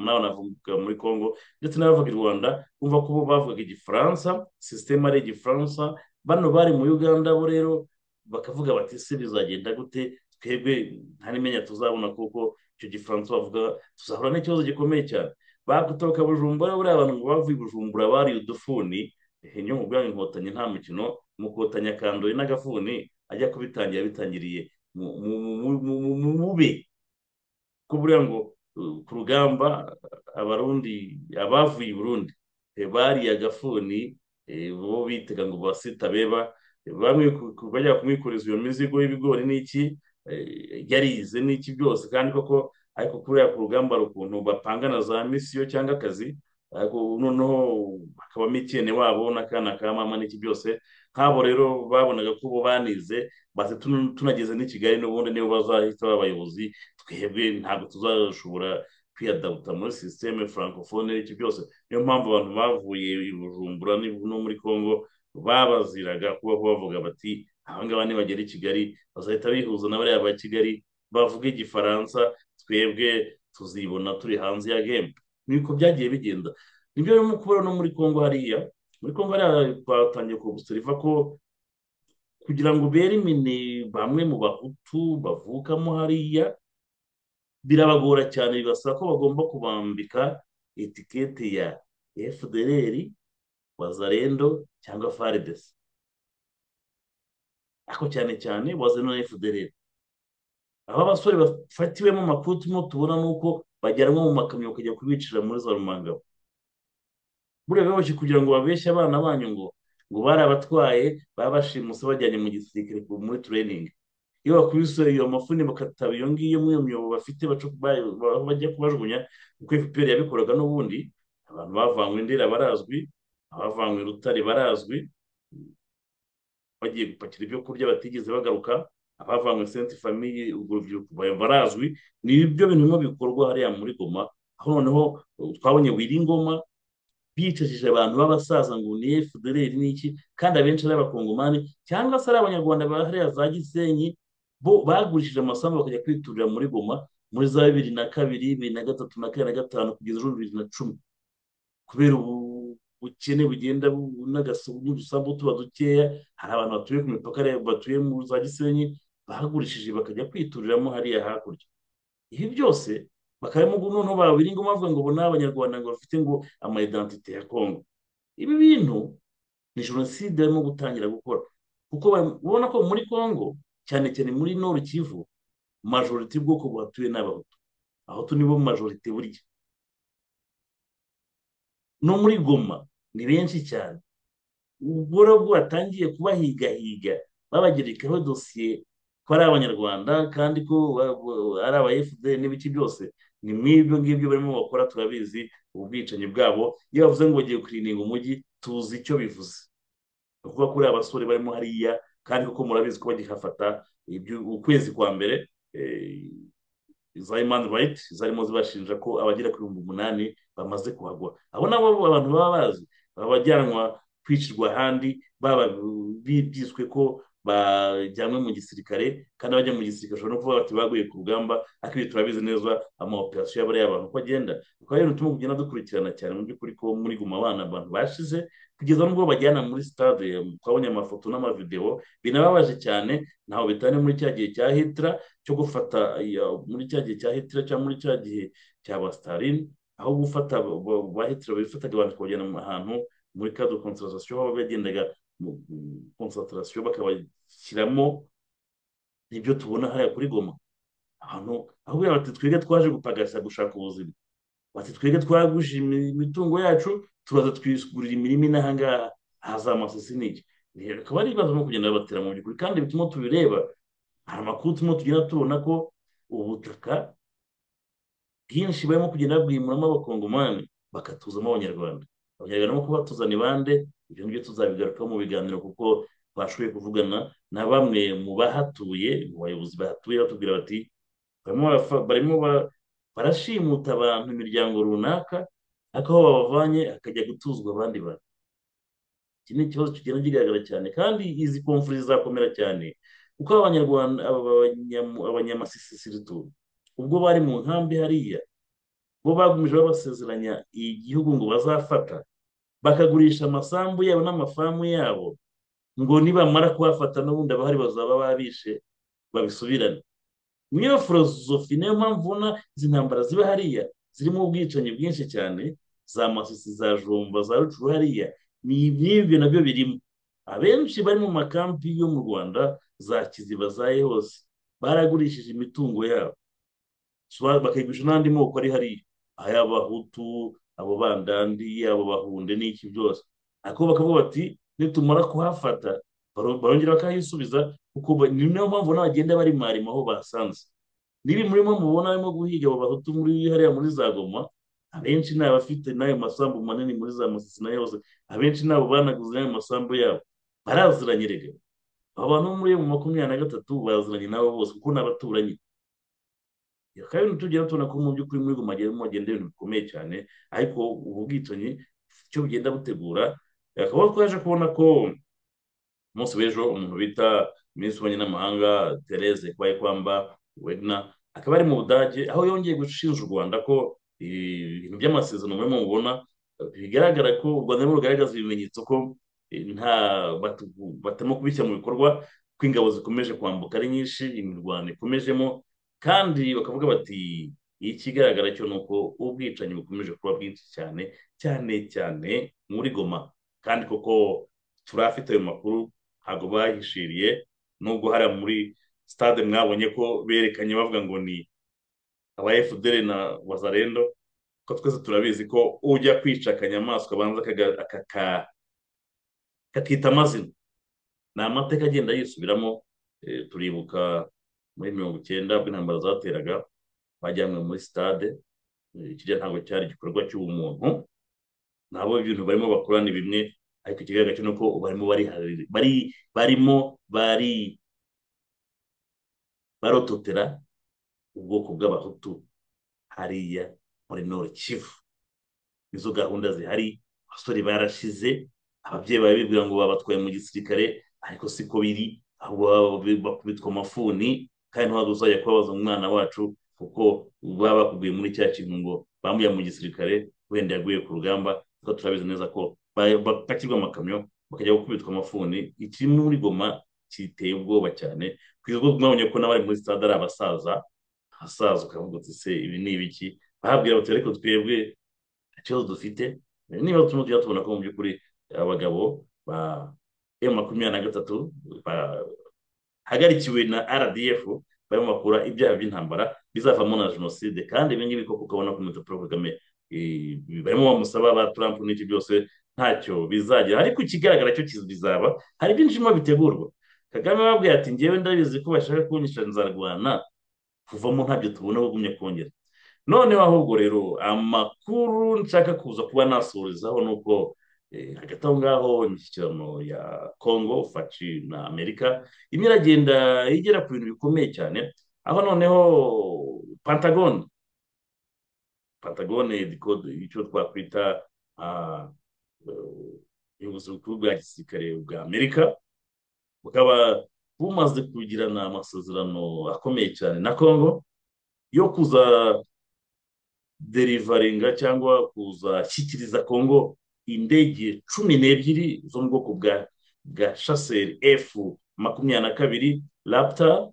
muri Congo ndetse n'abavaga i Rwanda, bumva ko bo bavugaga igifaransa, sisiteme ari igifaransa. Bano bari mu Uganda bo rero bakavuga bati ese bizagenda gute, twebwe nta n'imenya tuzabona kuko icyo gifaransa bavuga tuzahura n'ikibazo gikomeye cyane. Bakutoka Bujumbura buriya abantu ngo bavuye i Bujumbura bari udufuni, niyo mu bwanyu inkotanyi nta mukino, mukotanya kandoye n'agafuni ajya kubitangira bitangiriye mube ko buriya ngo ku rugamba abarundi abavuye i Burundi bari agafuni, bo bitega ngo basitabeba, bamwe bajya kumwikoreza iyo mizigo y'ibigori n'iki yarize n'iki byose. Kandi koko ariko kuriya ku rugamba ukuntu bapangana za misiyo cyangwa akazi, ariko noneho hakabamo ikene wabo n'akana ka mama n'iki byose. Nk'abo rero babonaga ko bo banize bati tunageze n'i Kigali n'ubundi nibo bazahita abayobozi, twebwe ntabwo tuzashobora kwiyadabuta muri systeme francophone n'iki byose. Niyo mpamvu abantu bavuye i Bujumbura no muri Congo babaziraga kuba bavuga bati aba ngaba nibagera i Kigali bazahita bihuza na bariya ba Kigali bavuga igifaransa, twebwe tuzibona turi hanze ya game. Niko byagiye bigenda. Nibyo birimo kubera no muri Congo hariya. Muri Congo hariya batangiye kubuseriva ko kugira ngo berimine bamwe mu bahutu bavukamo hariya birabagora cyane, bibasaba ko bagomba kubambika etikete ya FDLR, Wazalendo cyangwa FARDC. Ariko cyane cyane Wazalendo na FDLR. Aba basore bafatiwemo amakuru turimo tubona nuko bajyanwa mu makamyo bakajya kubicira muri za Rumangabo. Buriya bibabaje kugira ngo babeshye abana banyu ngo barabatwaye babashimuse bajyanye mu gisirikare muri training. Iyo bakubise iyo mafuni bakataba iyo ngiyo muri iyo myobo bafite bajya kubajugunya, kuko FPR yabikoraga n'ubundi. Abantu bavanywe Ndera barazwi, abavanywe Rutare barazwi, bagiye gupakira ibyo kurya batigeze bagaruka, abavanywe Sainte Famille ubwo rubyiruko barazwi. Ni ibyo bintu bimwe bikorwa hariya muri Goma, aho noneho twabonye Wiringoma bicishije abantu b'abasaza ngo ni FDLR n'iki, kandi abenshi ari abakongomani cyangwa se ari abanyarwanda ba hariya za Gisenyi, bo bagurishije amasambu bakajya kwiturira muri Goma muri za 2002, 2003 na 2004 na 2005 kugeza 2010, kubera ubukene bugenda n'udusambu tuba dukeya. Hari abantu batuye ku mipaka batuye mu za Gisenyi bagurishije bakajya kwituriramo hariya hakurya. Ibi byose bakarimo noneho Bawiringoma bavuga ngo bo n'abanyarwanda ngo bafite ngo ama identité ya Congo. Ibi bintu ni jenoside barimo gutangira gukora, kuko ubona ko muri Congo cyane cyane muri Nord Kivu majorité y'ubwoko buhatuye n'abahutu, aho nibo majorité burya. No muri Goma ni benshi cyane. Ubwo batangiye kubahigahiga babagerekaho dosiye ko ari abanyarwanda kandi ko ari aba FDL n'ibiki byose. Ni mw'ibyo ngibyo barimo bakora, turabizi ubwicanyi bwabo. Iyo bavuze ngo bagiye kurininga umujyi tuzi icyo bivuze. Kuvuga kuri abasore barimo hariya, kandi kuko murabizi ko bagihafata ukwezi kwa mbere za Human Rights zarimo zibashinja ko abagera ku 8,000 bamaze kuhagwa. Abo nabo abantu baba bazi babajyanwa kwicirwa ahandi, baba byiswe ko bajyanwe mu gisirikare, kandi abajya mu gisirikare bashobora no kuvuga bati baguye ku rugamba, ariko ibi turabizi neza ama operation y'abariya abantu uko agenda. Ukaba rero turimo kugenda dukurikirana cyane mu by'ukuri ko muri Goma abana abantu bashize kugeza n'ubwo bajyana muri stade, twabonye amafoto n'amavideo binababaje cyane. Ntaho bitane muri cya gihe cya Hitler cyo gufata, muri cya gihe cya Hitler cyangwa muri cya gihe cya ba Stalin, Aho gufata ba Hitler bifataga abantu bakabajyana ahantu muri cadre de concentration, aho bagendaga concentration bakabashyiramo, nibyo tubona hariya kuri Goma. Ahantu aho bati twebwe twaje gupagasa gushaka ubuzima, bati twebwe twaguje imitungo yacu turaza twisugurira imirima inaha ngaha, haza amasisi n'iki. Akaba ari ibibazo no kugenda babatera mu by'ukuri, kandi bituma tubireba. Hari amakuru turimo tugenda tubona ko ubutaka bwinshi barimo kugenda babwimuramo abakongomani bakatuzamo abanyarwanda. Abanyarwanda no kubatuzana ibande, ibyo ngibyo tuzabigarukaho mu biganiro, kuko twashoboye kuvugana na bamwe mu bahatuye, mu bayobozi bahatuye, batubwira bati barimo barashimuta abantu imiryango runaka, ariko aho babavanye hakajya gutuzwa abandi bantu. Iki ni ikibazo kigenda kigaragara cyane, kandi izi konfuri zizakomera cyane, kuko abanyarwanda abanyamasisisiritu ubwo bari mu nkambi hariya, bo bagumije babasezeranya igihugu ngo bazafata, bakagurisha amasambu yabo n'amafamu yabo, ngo nibamara kuhafata n'ubundi abahari bazaba babishe babisubirane. Niyo filozofi, niyo mpamvu ubona izi ntambara ziba hariya zirimo ubwicanyi bwinshi cyane, za Masisi, za Jomba, za Rucuru hariya, ni ibyo nabyo birimo. Abenshi bari mu makampi yo mu Rwanda, za Kiziba, za hose, baragurishije imitungo yabo, bakayigurisha n'andi moko ari hariya, ay'abahutu, abo bandandi, abo bahunde n'iki byose. Ariko bakavuga bati nitumara kuhafata barongera bakahisubiza, kuko niyo mpamvu n'abagenda bari marima aho basanze. Niba murimo mubona barimo guhiga abo bahutu muri hariya muri za Goma, abenshi ni abafite n'ayo masambu manini muri za Masisi na yose, abenshi ni abo banaguze n'ayo masambu yabo, baraziranye rega. Abo bantu muri mu 23 baziranye nabo bose, kuko ni abaturanyi. Kandi tugera tubona ko mu by'ukuri muri Goma hagenda ibintu bikomeye cyane, ariko ubu bwicanyi icyo bugenda butegura. Akaba twaje kubona ko umunsi w'ejo umuntu bita Minisitiri w'Ububanyi n'Amahanga Therese Kayikwamba Wagner akaba ari mu Budage, aho yongeye gushinja u Rwanda ko ibintu by'amasezerano murimo mubona bigaragara ko u Rwanda rurimo rugaragaza ibimenyetso ko nta batarimo kubishyira mu bikorwa, ko ingabo zikomeje kwambuka ari nyinshi, imirwano ikomejemo, kandi bakavuga bati ikigaragara cyo ni uko ubwicanyi bukomeje kuba bwinshi cyane cyane cyane muri Goma. Kandi koko turafite ayo makuru, ntabwo bahishiriye, nubwo hariya muri stade mwabonye ko berekanye bavuga ngo ni aba FDL na Wazalendo, ko twese turabizi ko ujya kwica akanyamaswa abanza kakita amazina. Ni amateka agenda yisubiramo. Turibuka muri 90 ubwo intambara zateraga, bajyanwe muri stade. Kijya ntabwo cyari igikorwa cy'ubumuntu, nabo ibintu barimo bakora ni bimwe, ariko ikigaragara cyo nuko barimo barimo bari barototera ubwoko bw'abahutu hariya muri Nord Kivu. Izo gahunda zihari, abasore barashize, ababyeyi babibwira ngo babatwaye mu gisirikare, ariko siko biri, ahubwo bakubitwa amafuni, kandi ntabwo uzajya kubabaza umwana wacu, kuko baba bakubwiye muri cya kintu ngo bamuye mu gisirikare, wenda yaguye ku rugamba. Kuko turabizi neza ko bapakirwa amakamyo bakajya gukubitwa amafuni. Ikiri muri Goma kiteye ubwoba cyane, kugeza ubwo mwabonye ko n'abari muri stade ari abasaza, abasaza ukavuga uti se ibi ni ibiki? Bahabwira bati ariko twebwe nta kibazo dufite. Niba turimo tujya tubona ko mu by'ukuri abagabo ba M23 bahagarikiwe na RDF barimo bakora ibyaha by'intambara bizavamo na jenoside. Kandi ibi ngibi koko ukabona ko Paul Kagame barimo bamusaba ba Trump n'iki byose ntacyo bizagira, ariko ikigaragara cyo bizaba hari byinshi birimo bitegurwa. Kagame babwiye ati njyewe ndabizi ko bashaka kunyisha, nzarwana kuvamo ntabyo tubona bagumye kongera. Noneho ahubwo rero amakuru nshaka kuza kuba nasorezaho nuko hagati aho ngaho imishyikirano ya Congo Faci na Amerika imwe iragenda igera ku bintu bikomeye cyane, aho noneho Pentagon icyo twakwita ubuyobozi bukuru bwa gisirikare bwa Amerika bukaba bumaze kugirana amasezerano akomeye cyane na Congo yo kuza derivaringa cyangwa kuzashyikiriza Congo indege 12 zo mu bwoko bwa Chasseur F-22 Raptor.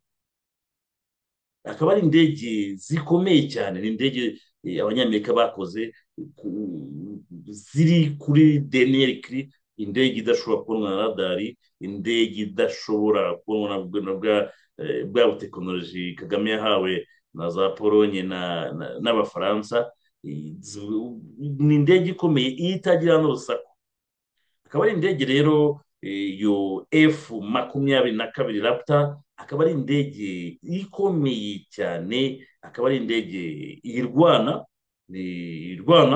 Akaba ari indege zikomeye cyane, ni indege Abanyamerika bakoze ziri kuri dernier cri, indege idashobora kubonwa na radari, indege idashobora kubonwa na bwa butekinoloji Kagame yahawe na za Polonye n'Abafaransa. Ni indege ikomeye itagira n'urusaku. Akaba ari indege rero iyo F-22 Raptor, akaba ari indege ikomeye cyane, akaba ari indege irwana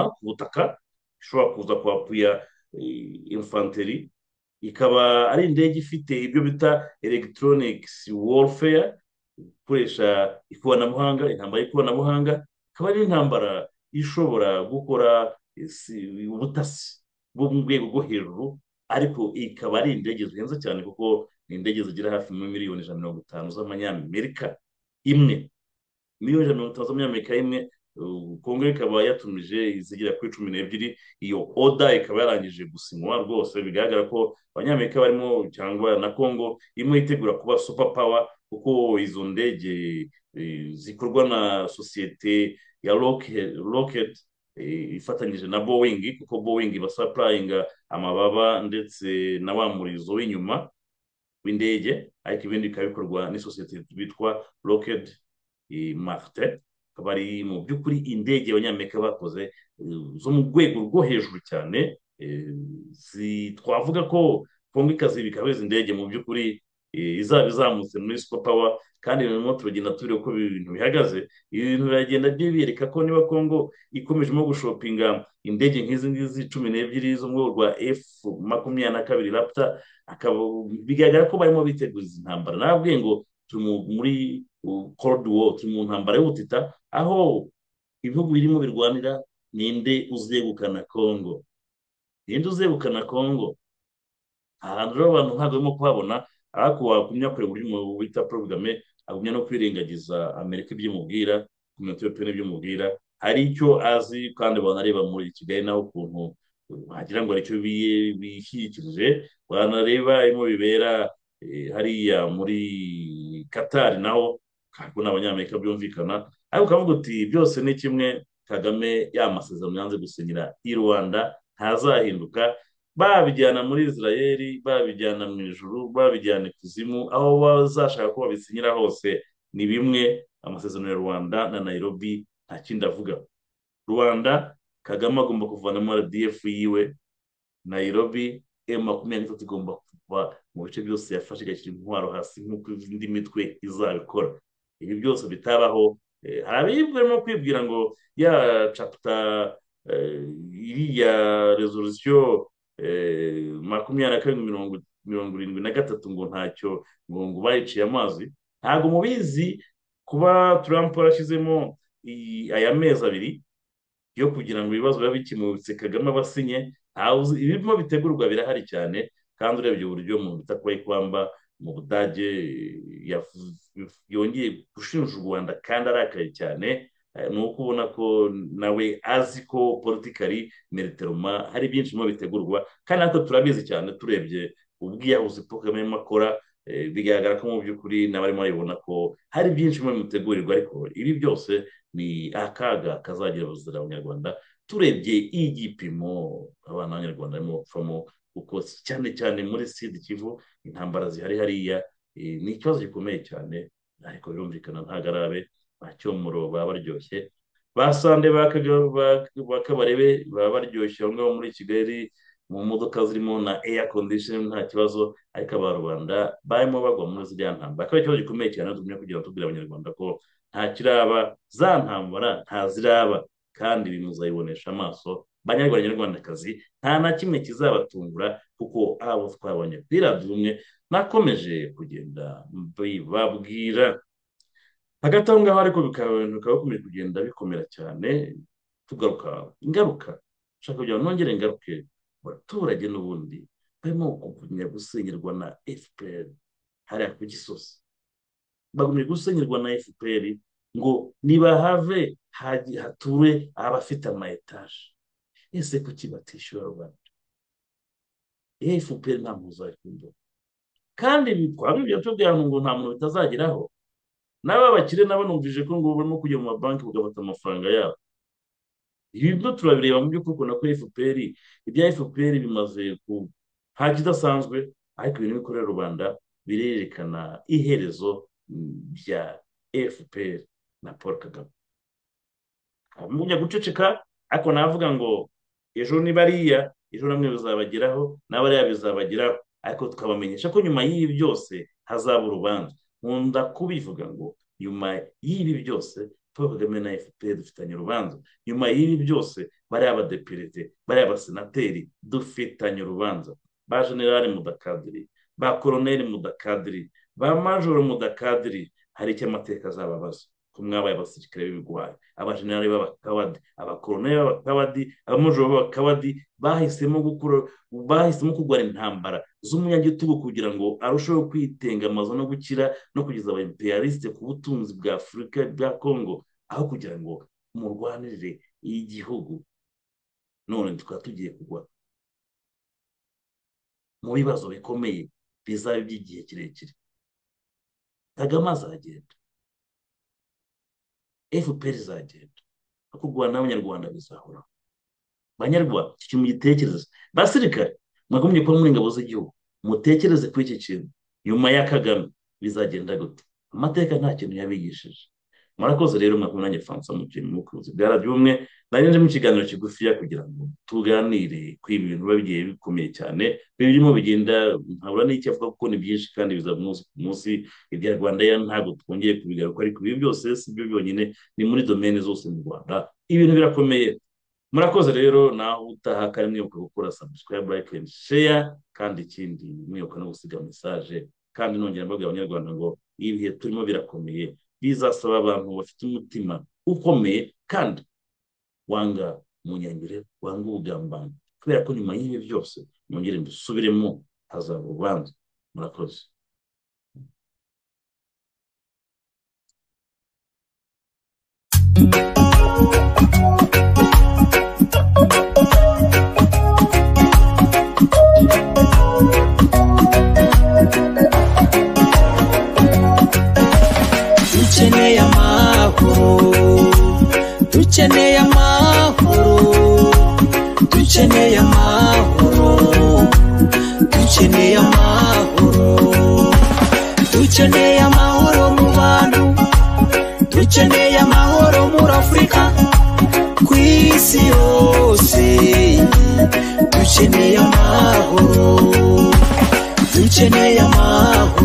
ku butaka, ishobora kuza kwapuya infantry, ikaba ari indege ifite ibyo bita electronics warfare, gukoresha ikoranabuhanga, intambara y'ikoranabuhanga, ikaba ari intambara ishobora gukora ubutasi bwo mu rwego rwo hejuru, ariko ikaba ari indege zihenze cyane kuko ni indege zigera hafi muri miliyoni 150 z'amanyamerika imwe, miliyoni 150 z'amanyamerika imwe. Kongo ikaba yatumije izigera kuri 12, iyo order ikaba yarangije gusinywa rwose. Bigaragara ko Abanyamerika barimo cyangwa na Kongo imwe itegura kuba super power, kuko izo ndege zikorwa na sosiyete ya Lockheed ifatanyije na Boeing, kuko Boeing basupplyinga amababa ndetse na wa murizo w'inyuma w'indege, ariko ibindi bikaba bikorwa n'isosiyete bitwa Lockheed Martin. Akaba ari mu by'ukuri indege Abanyamerika bakoze zo mu rwego rwo hejuru cyane. Twavuga ko Kongo ikazibika izi ndege, mu by'ukuri izaba izamutse muri super power. Kandi birimo turagenda tureba uko ibintu bihagaze, ibintu biragenda bibereka ko niba Kongo ikomejemo gushoppinga indege nk'izi ngizi 12 zo mu rwego rwa F-22 Raptor, bigaragara ko barimo bitegura izi ntambara. Nababwiye ngo turi muri Cold War, turi mu ntambara y'ubutita, aho ibihugu birimo birwanira ninde uzegukana Kongo, ninde uzegukana Kongo. Ahantu rero abantu ntabwo barimo kuhabona, ariko wagumya kureba uburyo umuntu bita Paul Kagame agumya no kwirengagiza Amerika ibyo imubwira, Communauté Européenne ibyo imubwira, hari icyo azi. Kandi wanareba muri Kigali naho ukuntu wagira ngo hari icyo bishyikirije, wanareba irimo bibera hariya muri Qatar naho ntabwo n'Abanyamerika byumvikana, ariko ukavuga uti byose ni kimwe. Kagame ya masezerano yanze gusinyira i Rwanda ntazahinduka, babijyana muri Israel, babijyana mu ijuru, babijyana ikuzimu, aho bazashaka ko babisinyira hose ni bimwe. Amasezerano ya Rwanda na Nairobi nta kindi avuga. Rwanda, Kagame agomba kuvanamo RDF yiwe. Nairobi, M23 igomba kuva mu bice byose yafashe, igashyira intwaro hasi nk'uko indi mitwe izabikora. Ibi byose bitabaho, hari abarimo kwibwira ngo ya chapter iriya resolution 22 73 ngo ntacyo, ngo bayiciye amazi. Ntabwo mubizi kuba Trump yarashyizemo aya mezi 2 yo kugira ngo ibibazo bibe bikemutse, Kagame abasinye. Ibirimo bitegurwa birahari cyane. Kandi urebye uburyo umuntu bita Kwamba mu Budage yongeye gushinja u Rwanda kandi arakaye cyane, ni uko ubona ko nawe azi ko politically, militairement hari byinshi birimo bitegurwa. Kandi natwe turabizi cyane, turebye ubwiyahuzi Paul Kagame arimo akora, bigaragara ko mu by'ukuri nawe arimo arabibona ko hari byinshi birimo bimutegurirwa. Ariko ibi byose ni akaga kazagira ubuzima abanyarwanda, turebye igipimo abana b'Abanyarwanda barimo bapfamo, kuko cyane cyane muri Sud Kivu intambara zihari hariya ni ikibazo gikomeye cyane. Ariko birumvikana ntabwo ari abe ba Cyomoro baba baryoshye, ba Sande ba Kabarebe baba baryoshye aho ngaho muri Kigali mu modoka zirimo na air condition, nta kibazo, ariko aba rubanda barimo bagwa muri ziriya ntambara, akaba ikibazo gikomeye cyane. Tugumya kugira ngo tubwire Abanyarwanda ko nta kiraba, za ntambara ntaziraba, kandi ibi muzayibonesha amaso. Banyarwanda, Nyarwandakazi, nta na kimwe kizabatungura, kuko abo twabonye kuri Radiyo Ubumwe nakomeje kugenda mbibabwira. Hagati aho ngaho ariko bikaba bikomeje kugenda bikomera cyane. Tugaruka, ingaruka nshaka kugira ngo nongere ngaruke ku baturage n'ubundi barimo kugumya gusenyerwa na FPR hariya ku Gisozi. Bagumye gusenyerwa na FPR ngo nibahave hature abafite ama étage. Ese kuki batishyura rubanda? FPR nta mpuzabitsina, kandi twabibye tubwira ngo nta muntu bitazageraho, n'aba bakire nabo numvise ko ngo barimo kujya mu mabanki bagafata amafaranga yabo. Ibi byo turabireba mu by'ukuri ukabona ko FPR, ibya FPR bimaze ku nta kidasanzwe, ariko ibintu bikorera rubanda birerekana iherezo rya FPR na Paul Kagame. Mugumya guceceka, ariko navuga ngo ejo ni bariya, ejo namwe bizabageraho, n'abariya bizabageraho, ariko tukabamenyesha ko nyuma y'ibi byose hazaba urubanza. Nkunda kubivuga ngo nyuma y'ibi byose Paul Kagame na FPR dufitanye urubanza. Nyuma y'ibi byose bariya abadepite, bariya abasenateri dufitanye urubanza. Ba generali mudakadiri, ba koroneli mudakadiri, ba majoro mudakadiri, hari icyo amateka azababaza ko mwabaye abasirikare b'ibigwari, abajenerali b'abakabadi, abakoroneli b'abakabadi, abamajoro b'abakabadi bahisemo gukora, bahisemo kurwana intambara z'umunyagitugu kugira ngo arusheho kwitengamaza no gukira no kugeza aba imperialiste ku butunzi bwa Afurika bwa Congo, aho kugira ngo murwanirire igihugu. None tukaba tugiye kugwa mu bibazo bikomeye bizaba iby'igihe kirekire. Kagame azagenda, FPR izagenda, ariko kurwana n'Abanyarwanda bizahoraho. Banyarwanda, iki kintu mugitekereze. Basirikare, mwagumye kuba muri ingabo z'igihugu, mutekereze kuri iki kintu. Nyuma ya Kagame bizagenda gute? Amateka nta kintu yabigishije. Murakoze rero, mwakumwe nanjye Francois Mutuye mu bucuruzi bwa Radio Ubumwe. Nari nje mu kiganiro kigufiya kugira ngo tuganire kuri ibi bintu biba bigiye bikomeye cyane, birimo bigenda nkabura n'icyo avuga kuko ni byinshi kandi biza umunsi ku munsi. Ibya Rwanda ya ntabwo twongeye kubigaruka, ariko ibi byose si byo byonyine, ni muri domene zose mu Rwanda ibintu birakomeye. Murakoze rero, naho utaha kandi mwibuka gukora subscribe, like and share, kandi ikindi mwibuka no gusiga message. Kandi nongera mbabwira Abanyarwanda ngo ibihe turimo birakomeye, bizasaba abantu bafite umutima ukomeye kandi wanga munyangire, wanga ubugambanyi, kubera ko nyuma y'ibi byose mwongere mbisubiremo hazaba urubanza. Murakoze. Dukeneye amahoro, dukeneye amahoro, dukeneye amahoro, dukeneye amahoro, dukeneye amahoro mu bantu, dukeneye amahoro muri Afurika, ku isi yose, dukeneye amahoro, dukeneye amahoro.